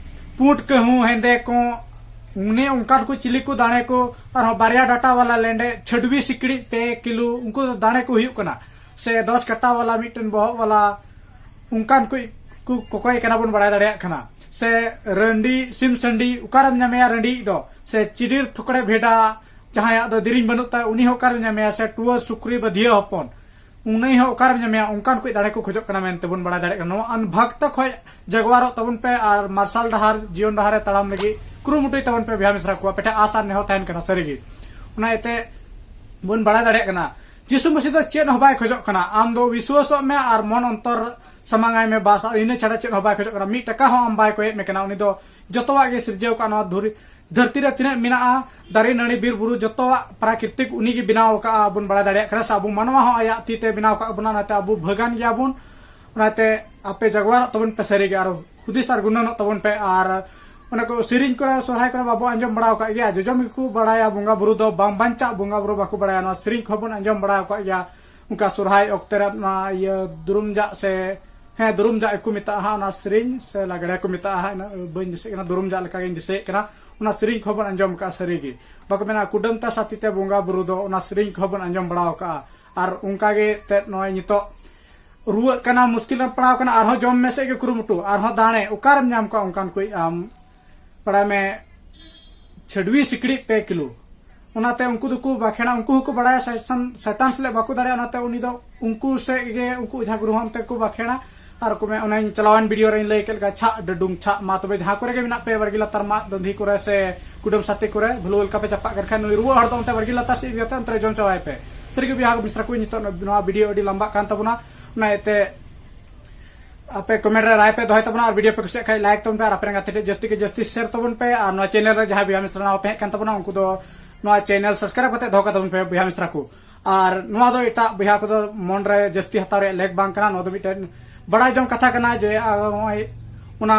ᱯᱩᱸᱰ ᱠᱟᱹᱦᱩ, ᱦᱮᱸᱫᱮ ᱠᱚ, ᱚᱱᱮ ᱚᱱᱠᱟᱱ ᱠᱚ ᱪᱤᱞᱤ ᱠᱚ ᱫᱟᱲᱮ ᱠᱚ, ᱟᱨᱦᱚᱸ ᱵᱟᱨᱭᱟ ᱰᱟᱴᱟ ᱵᱟᱞᱟ ᱞᱮᱸᱰᱮᱫ, ᱪᱷᱟᱹᱰᱣᱤ ᱥᱤᱠᱲᱤᱡ ᱯᱮ ᱠᱤᱞᱳ, ᱩᱱᱠᱩ ᱫᱚ ᱫᱟᱲᱮ ᱠᱚ ᱦᱩᱭᱩᱜ ᱠᱟᱱᱟ᱾ ᱥᱮ ᱫᱚᱥ ᱠᱟᱴᱟ ᱵᱟᱞᱟ ᱢᱤᱫᱴᱮᱱ ᱵᱚᱦᱚᱜ ᱵᱟᱞᱟ, ᱚᱱᱠᱟᱱ ᱠᱚ ᱠᱚ ᱠᱚᱠᱚᱭ ᱠᱟᱱᱟ ᱵᱚᱱ ᱵᱟᱲᱟᱭ ᱫᱟᱲᱮᱭᱟᱜ ᱠᱟᱱᱟ᱾ ᱥᱮ ᱨᱟᱺᱰᱤ ᱥᱤᱢ ᱥᱟᱺᱰᱤ ᱚᱠᱟᱨᱮᱢ ᱧᱟᱢᱮᱭᱟ ᱨᱟᱺᱰᱤ ᱫᱚ? ᱥᱮ ᱪᱤᱰᱤᱨ ᱛᱷᱚᱠᱲᱮ ᱵᱷᱮᱰᱟ ᱡᱟᱦᱟᱸᱭᱟᱜ ᱫᱚ ᱫᱮᱨᱮᱧ ᱵᱟᱹᱱᱩᱜ ᱛᱟᱭ, ᱩᱱᱤ ᱦᱚᱸ ᱚᱠᱟᱨᱮᱢ ᱧᱟᱢᱮᱭᱟ? ᱥᱮ ᱴᱩᱣᱟᱹ ᱥᱩᱠᱨᱤ ᱵᱟᱹᱫᱷᱤᱭᱟᱹ ᱦᱚᱯᱚᱱ, ᱩᱱᱤ ᱦᱚᱸ ᱚᱠᱟᱨᱮᱢ ᱧᱟᱢᱮᱭᱟ? ᱚᱱᱠᱟᱱ ᱠᱚ ᱫᱟᱲᱮ ᱠᱚ ᱠᱷᱚᱡᱚᱜ ᱠᱟᱱᱟ ᱢᱮᱱᱛᱮ ᱵᱚᱱ ᱵᱟᱲᱟᱭ ᱫᱟᱲᱮᱭᱟᱜ ᱠᱟᱱᱟ᱾ ᱱᱚᱣᱟ ᱟᱱᱵᱷᱟᱜᱽᱛᱚ ᱠᱷᱚᱡ ᱡᱟᱜᱣᱟᱨᱚᱜ ᱛᱟᱵᱚᱱ ᱯᱮ ᱟᱨ ᱢᱟᱨᱥᱟᱞ ᱰᱟᱦᱟᱨ, ᱡᱤᱭᱚᱱ ᱰᱟᱦᱟᱨ ᱨᱮ ᱛᱟᱲᱟᱢ ᱞᱟᱹᱜᱤᱫ ᱠᱩᱨᱩᱢᱩᱴᱩᱭ ᱛᱟᱵᱚᱱ ᱯᱮ ᱵᱚᱭᱦᱟ ᱢᱤᱥᱨᱟ ᱠᱚ᱾ ᱟᱯᱮ ᱴᱷᱮᱱ ᱟᱥ ᱟᱨ ᱱᱮᱦᱚᱨ ᱛᱟᱦᱮᱱ ᱠᱟᱱᱟ ᱥᱟᱹᱨᱤᱜᱮ᱾ ᱚᱱᱟ ᱤᱭᱟᱹᱛᱮ ᱵᱚᱱ ᱵᱟᱲᱟᱭ ᱫᱟᱲᱮᱭᱟᱜ ᱠᱟᱱᱟ, ᱡᱤᱥᱩ ᱢᱟᱹᱥᱤ ᱫᱚ ᱪᱮᱫ ᱦᱚᱸ ᱵᱟᱭ ᱠᱷᱚᱡᱚᱜ ᱠᱟᱱᱟ᱾ ᱟᱢ ᱫᱚ ᱵᱤᱥᱣᱟᱥᱚᱜ ᱢᱮ ᱟᱨ ᱢᱚᱱ ᱚᱱᱛᱚᱨ ᱥᱟᱢᱟᱝᱟᱭ ᱢᱮ, ᱵᱟᱥ, ᱟᱨ ᱤᱱᱟᱹ ᱪᱷᱟᱲᱟ ᱪᱮᱫ ᱦᱚᱸ ᱵᱟᱭ ᱠᱷᱚᱡᱚᱜ ᱠᱟᱱᱟ᱾ ᱢᱤᱫ ᱴᱟᱠᱟ ᱦᱚᱸ ᱟᱢ ᱵᱟᱭ ᱠᱚᱭᱮᱫ ᱢᱮ ᱠᱟᱱᱟ᱾ ᱩᱱᱤ ᱫᱚ ᱡᱚᱛᱚᱣᱟᱜ ᱜᱮ ᱥᱤᱨᱡᱟᱹᱣ ᱠᱟᱜ ᱱᱚᱣᱟ ᱫᱷᱩᱨᱤ ᱫᱷᱟᱹᱨᱛᱤ ᱨᱮ ᱛᱤᱱᱟᱹᱜ ᱢᱮᱱᱟᱜᱼᱟ, ᱫᱟᱨᱮ, ᱱᱟᱹᱲᱤ, ᱵᱤᱨ, ᱵᱩᱨᱩ, ᱡᱚᱛᱚᱣᱟᱜ ᱯᱨᱟᱠᱨᱤᱛᱤᱠ ᱩᱱᱤ ᱜᱮ ᱵᱮᱱᱟᱣ ᱟᱠᱟᱫᱼᱟ, ᱵᱚᱱ ᱵᱟᱲᱟᱭ ᱫᱟᱲᱮᱭᱟᱜ ᱠᱟᱱᱟ᱾ ᱥᱮ ᱟᱵᱚ ᱢᱟᱱᱣᱟ ᱦᱚᱸ ᱟᱭᱟᱜ ᱛᱤ ᱛᱮ ᱵᱮᱱᱟᱣ ᱟᱠᱟᱫ ᱵᱚᱱᱟ, ᱚᱱᱟᱛᱮ ᱟᱵᱚ ᱵᱷᱟᱹᱜᱟᱱ ᱜᱮᱭᱟ ᱵᱚᱱ᱾ ᱚᱱᱟᱛᱮ ᱟᱯᱮ ᱡᱟᱜᱽᱣᱟᱨᱚᱜ ᱛᱟᱵᱚᱱ ᱯᱮ ᱥᱟᱹᱨᱤ ᱜᱮ, ᱟᱨ ᱦᱩᱫᱤᱥ ᱟᱨ ᱜᱩᱱᱟᱹᱱᱚᱜ ᱛᱟᱵᱚᱱ ᱯᱮ᱾ ᱟᱨ ᱚᱱᱟ ᱠᱚ ᱥᱮᱨᱮᱧ ᱠᱚᱨᱮ, ᱥᱚᱨᱦᱟᱭ ᱠᱚᱨᱮ ᱵᱟᱵᱚ ᱟᱸᱡᱚᱢ ᱵᱟᱲᱟ ᱟᱠᱟᱫ ᱜᱮᱭᱟ, ᱡᱚᱡᱚᱢ ᱜᱮᱠᱚ ᱵᱟᱲᱟᱭᱟ ᱵᱚᱸᱜᱟ ᱵᱩᱨᱩ ᱫᱚ, ᱵᱟᱝ ᱵᱟᱧᱪᱟᱜ ᱵᱚᱸᱜᱟ ᱵᱩᱨᱩ ᱵᱟᱠᱚ ᱵᱟᱲᱟᱭᱟ᱾ ᱱᱚᱣᱟ ᱥᱮᱨᱮᱧ ᱠᱚᱦᱚᱸ ᱵᱚᱱ ᱟᱸᱡᱚᱢ ᱵᱟᱲᱟ ᱟᱠᱟᱫ ᱜᱮᱭᱟ᱾ ᱚᱱᱠᱟ ᱥᱚᱨᱦᱟᱭ ᱚᱠᱛᱮ ᱨᱮ ᱱᱚᱣᱟ ᱤᱭᱟᱹ ᱫᱩᱨᱩᱢ ᱡᱟᱜ ᱥᱮ, ᱦᱮᱸ, ᱫᱩᱨᱩᱢ ᱡᱟᱜ ᱜᱮᱠᱚ ᱢᱮᱛᱟᱜᱼᱟ ᱦᱟᱸᱜ, ᱚᱱᱟ ᱥᱮᱨᱮᱧ ᱥᱮ ᱞᱟᱜᱽᱲᱮ ᱠᱚ ᱢᱮᱛᱟᱜᱼᱟ ᱦᱟᱸᱜ, ᱤᱱᱟᱹᱜ ᱵᱟᱹᱧ ᱫᱤᱥᱟᱹᱭᱮᱫ ᱠᱟᱱᱟ, ᱫᱩᱨᱩᱢ ᱡᱟᱜ ᱞᱮᱠᱟᱜᱤᱧ ᱫᱤᱥᱟᱹᱭᱮᱫ ᱠᱟᱱᱟ᱾ ᱚᱱᱟ ᱥᱮᱨᱮᱧ ᱠᱚᱦᱚᱸ ᱵᱚᱱ ᱟᱸᱡᱚᱢ ᱟᱠᱟᱫᱼᱟ ᱥᱟᱹᱨᱤ ᱜᱮ᱾ ᱵᱟᱠᱚ ᱢᱮᱱᱟ ᱠᱩᱰᱟᱹᱢ ᱛᱮ ᱥᱟᱛᱤ ᱛᱮ ᱵᱚᱸᱜᱟ ᱵᱩᱨᱩ ᱫᱚ, ᱚᱱᱟ ᱥᱮᱨᱮᱧ ᱠᱚᱦᱚᱸ ᱵᱚᱱ ᱟᱸᱡᱚᱢ ᱵᱟᱲᱟ ᱟᱠᱟᱫᱼᱟ᱾ ᱟᱨ ᱚᱱᱠᱟ ᱜᱮ ᱮᱱᱛᱮᱫ ᱱᱚᱜᱼᱚᱭ ᱱᱤᱛᱚᱜ ᱨᱩᱣᱟᱹᱜ ᱠᱟᱱᱟ, ᱢᱩᱥᱠᱤᱞ ᱨᱮᱢ ᱯᱟᱲᱟᱣ ᱠᱟᱱᱟ, ᱟᱨᱦᱚᱸ ᱡᱚᱢ ᱢᱮ ᱥᱮᱫ ᱜᱮ ᱠᱩᱨᱩᱢᱩᱴᱩ, ᱟᱨᱦᱚᱸ ᱫᱟᱲᱮ ᱚᱠᱟᱨᱮᱢ ᱧᱟᱢ ᱠᱚᱣᱟ ᱚᱱᱠᱟᱱ ᱠᱚ? ᱟᱢ ᱵᱟᱲᱟᱭ ᱢᱮ, ᱪᱷᱟᱹᱰᱣᱤ ᱥᱤᱠᱲᱤᱡ ᱯᱮ ᱠᱤᱞᱳ᱾ ᱚᱱᱟᱛᱮ ᱩᱱᱠᱩ ᱫᱚᱠᱚ ᱵᱟᱠᱷᱮᱲᱟ, ᱩᱱᱠᱩ ᱦᱚᱸᱠᱚ ᱵᱟᱲᱟᱭᱟ ᱥᱟᱭᱛᱟᱱ, ᱥᱟᱭᱛᱟᱱ ᱥᱮᱞᱮᱫ ᱵᱟᱠᱚ ᱫᱟᱲᱮᱭᱟᱜᱼᱟ, ᱚᱱᱟᱛᱮ ᱩᱱᱤ ᱫᱚ ᱩᱱᱠᱩ ᱥᱮᱫ ᱜᱮ, ᱩᱱᱠᱩ ᱚᱡᱷᱟ ᱜᱩᱨᱩ ᱦᱚᱸ ᱚᱱᱛᱮ ᱠᱚ ᱵᱟᱠᱷᱮᱲᱟ᱾ ᱟᱨ ᱠᱚ ᱢᱮ-, ᱚᱱᱮᱧ ᱪᱟᱞᱟᱣᱮᱱ ᱵᱷᱤᱰᱤᱭᱳ ᱨᱮᱧ ᱞᱟᱹᱭ ᱠᱮᱫ ᱞᱮᱠᱟ, ᱪᱷᱟᱜ ᱰᱟᱹᱰᱩᱢ ᱪᱷᱟᱜ ᱢᱟ᱾ ᱛᱚᱵᱮ ᱡᱟᱦᱟᱸ ᱠᱚᱨᱮ ᱜᱮ ᱢᱮᱱᱟᱜ ᱯᱮ, ᱵᱟᱲᱜᱮ ᱞᱟᱛᱟᱨ ᱢᱟᱫ ᱫᱟᱺᱫᱷᱤ ᱠᱚᱨᱮ ᱥᱮ ᱠᱩᱰᱟᱹᱢ ᱥᱟᱛᱮ ᱠᱚᱨᱮ ᱵᱷᱩᱞᱟᱹᱣ ᱞᱮᱠᱟ ᱯᱮ ᱪᱟᱯᱟᱜ ᱠᱟᱱ ᱠᱷᱟᱱ, ᱱᱩᱭ ᱨᱩᱣᱟᱹ ᱦᱚᱲ ᱫᱚ ᱚᱱᱛᱮ ᱵᱟᱲᱜᱮ ᱞᱟᱛᱟᱨ ᱥᱮᱫ ᱤᱫᱤ ᱠᱟᱛᱮ ᱚᱱᱛᱮ ᱨᱮ ᱡᱚᱢ ᱪᱟᱵᱟᱭ ᱯᱮ᱾ ᱥᱟᱹᱨᱤ ᱜᱮ ᱵᱚᱭᱦᱟ ᱠᱚ ᱢᱤᱥᱨᱟ ᱠᱚ, ᱱᱤᱛᱚᱜ ᱱᱚᱣᱟ ᱵᱷᱤᱰᱤᱭᱳ ᱟᱹᱰᱤ ᱞᱟᱢᱵᱟᱜ ᱠᱟᱱ ᱛᱟᱵᱚᱱᱟ, ᱚᱱᱟ ᱤᱭᱟᱹᱛᱮ ᱟᱯᱮ ᱠᱚᱢᱮᱱᱴ ᱨᱮ ᱨᱟᱭ ᱯᱮ ᱫᱚᱦᱚᱭ ᱛᱟᱵᱚᱱᱟ ᱟᱨ ᱵᱷᱤᱰᱤᱭᱳ ᱯᱮ ᱠᱩᱥᱤᱭᱟᱜ ᱠᱷᱟᱱ ᱞᱟᱭᱤᱠ ᱛᱟᱵᱚᱱ ᱯᱮ ᱟᱨ ᱟᱯᱮ ᱨᱮᱱ ᱜᱟᱛᱮ ᱴᱷᱮᱱ ᱡᱟᱹᱥᱛᱤ ᱠᱮ ᱡᱟᱹᱥᱛᱤ ᱥᱮᱭᱟᱨ ᱛᱟᱵᱚᱱ ᱯᱮ᱾ ᱟᱨ ᱱᱚᱣᱟ ᱪᱮᱱᱮᱞ ᱨᱮ ᱡᱟᱦᱟᱸᱭ ᱵᱚᱭᱦᱟ ᱢᱤᱥᱨᱟ ᱱᱟᱣᱟ ᱯᱮ ᱦᱮᱡ ᱠᱟᱱ ᱛᱟᱵᱚᱱᱟ, ᱩᱱᱠᱩ ᱫᱚ ᱱᱚᱣᱟ ᱪᱮᱱᱮᱞ ᱥᱟᱵᱥᱠᱨᱟᱭᱤᱵ ᱠᱟᱛᱮ ᱫᱚᱦᱚ ᱠᱟᱛᱟᱵᱚᱱ ᱯᱮ ᱵᱚᱭᱦᱟ ᱢᱤᱥᱨᱟ ᱠᱚ᱾ ᱟᱨ ᱱᱚᱣᱟ ᱫᱚ ᱮᱴᱟᱜ ᱵᱚᱭᱦᱟ ᱠᱚᱫᱚ ᱢᱚᱱ ᱨᱮ ᱡᱟᱹᱥᱛᱤ ᱦᱟᱛᱟᱣ ᱨᱮᱭᱟᱜ ᱞᱮᱠ ᱵᱟᱝ ᱠᱟᱱᱟ᱾ ᱱᱚᱣᱟ ᱫᱚ ᱢᱤᱫᱴᱮᱱ ᱵᱟᱲᱟᱭ ᱡᱚᱝ ᱠᱟᱛᱷᱟ ᱠᱟᱱᱟ ᱡᱮ, ᱟᱨ ᱱᱚᱜᱼᱚᱭ ᱚᱱᱟ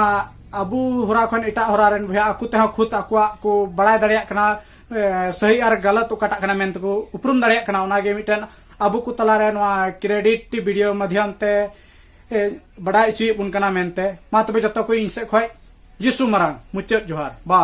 ᱟᱵᱚ ᱦᱚᱨᱟ ᱠᱷᱚᱱ ᱮᱴᱟᱜ ᱦᱚᱨᱟ ᱨᱮᱱ ᱵᱚᱭᱦᱟ ᱟᱠᱚ ᱛᱮᱦᱚᱸ ᱠᱷᱩᱫ ᱟᱠᱚᱣᱟᱜ ᱠᱚ ᱵᱟᱲᱟᱭ ᱫᱟᱲᱮᱭᱟᱜ ᱠᱟᱱᱟ, ᱮ, ᱥᱟᱹᱦᱤ ᱟᱨ ᱜᱟᱞᱟᱛ ᱚᱠᱟᱴᱟᱜ ᱠᱟᱱᱟ ᱢᱮᱱᱛᱮ ᱠᱚ ᱩᱯᱨᱩᱢ ᱫᱟᱲᱮᱭᱟᱜ ᱠᱟᱱᱟ᱾ ᱚᱱᱟᱜᱮ ᱢᱤᱫᱴᱮᱱ ᱟᱵᱚ ᱠᱚ ᱛᱟᱞᱟᱨᱮ ᱱᱚᱣᱟ ᱠᱨᱮᱰᱤᱴ ᱵᱷᱤᱰᱤᱭᱳ ᱢᱟᱫᱷᱭᱚᱢ ᱛᱮ, ᱮ, ᱵᱟᱰᱟᱭ ᱦᱚᱪᱚᱭᱮᱫ ᱵᱚᱱ ᱠᱟᱱᱟ ᱢᱮᱱᱛᱮ᱾ ᱢᱟ ᱛᱚᱵᱮ ᱡᱚᱛᱚ ᱠᱚ ᱤᱧ ᱥᱮᱫ ᱠᱷᱚᱱ ᱡᱤᱥᱩ ᱢᱟᱨᱟᱝ ᱢᱩᱪᱟᱹᱫ ᱡᱚᱦᱟᱨ᱾ ᱵᱟᱭ᱾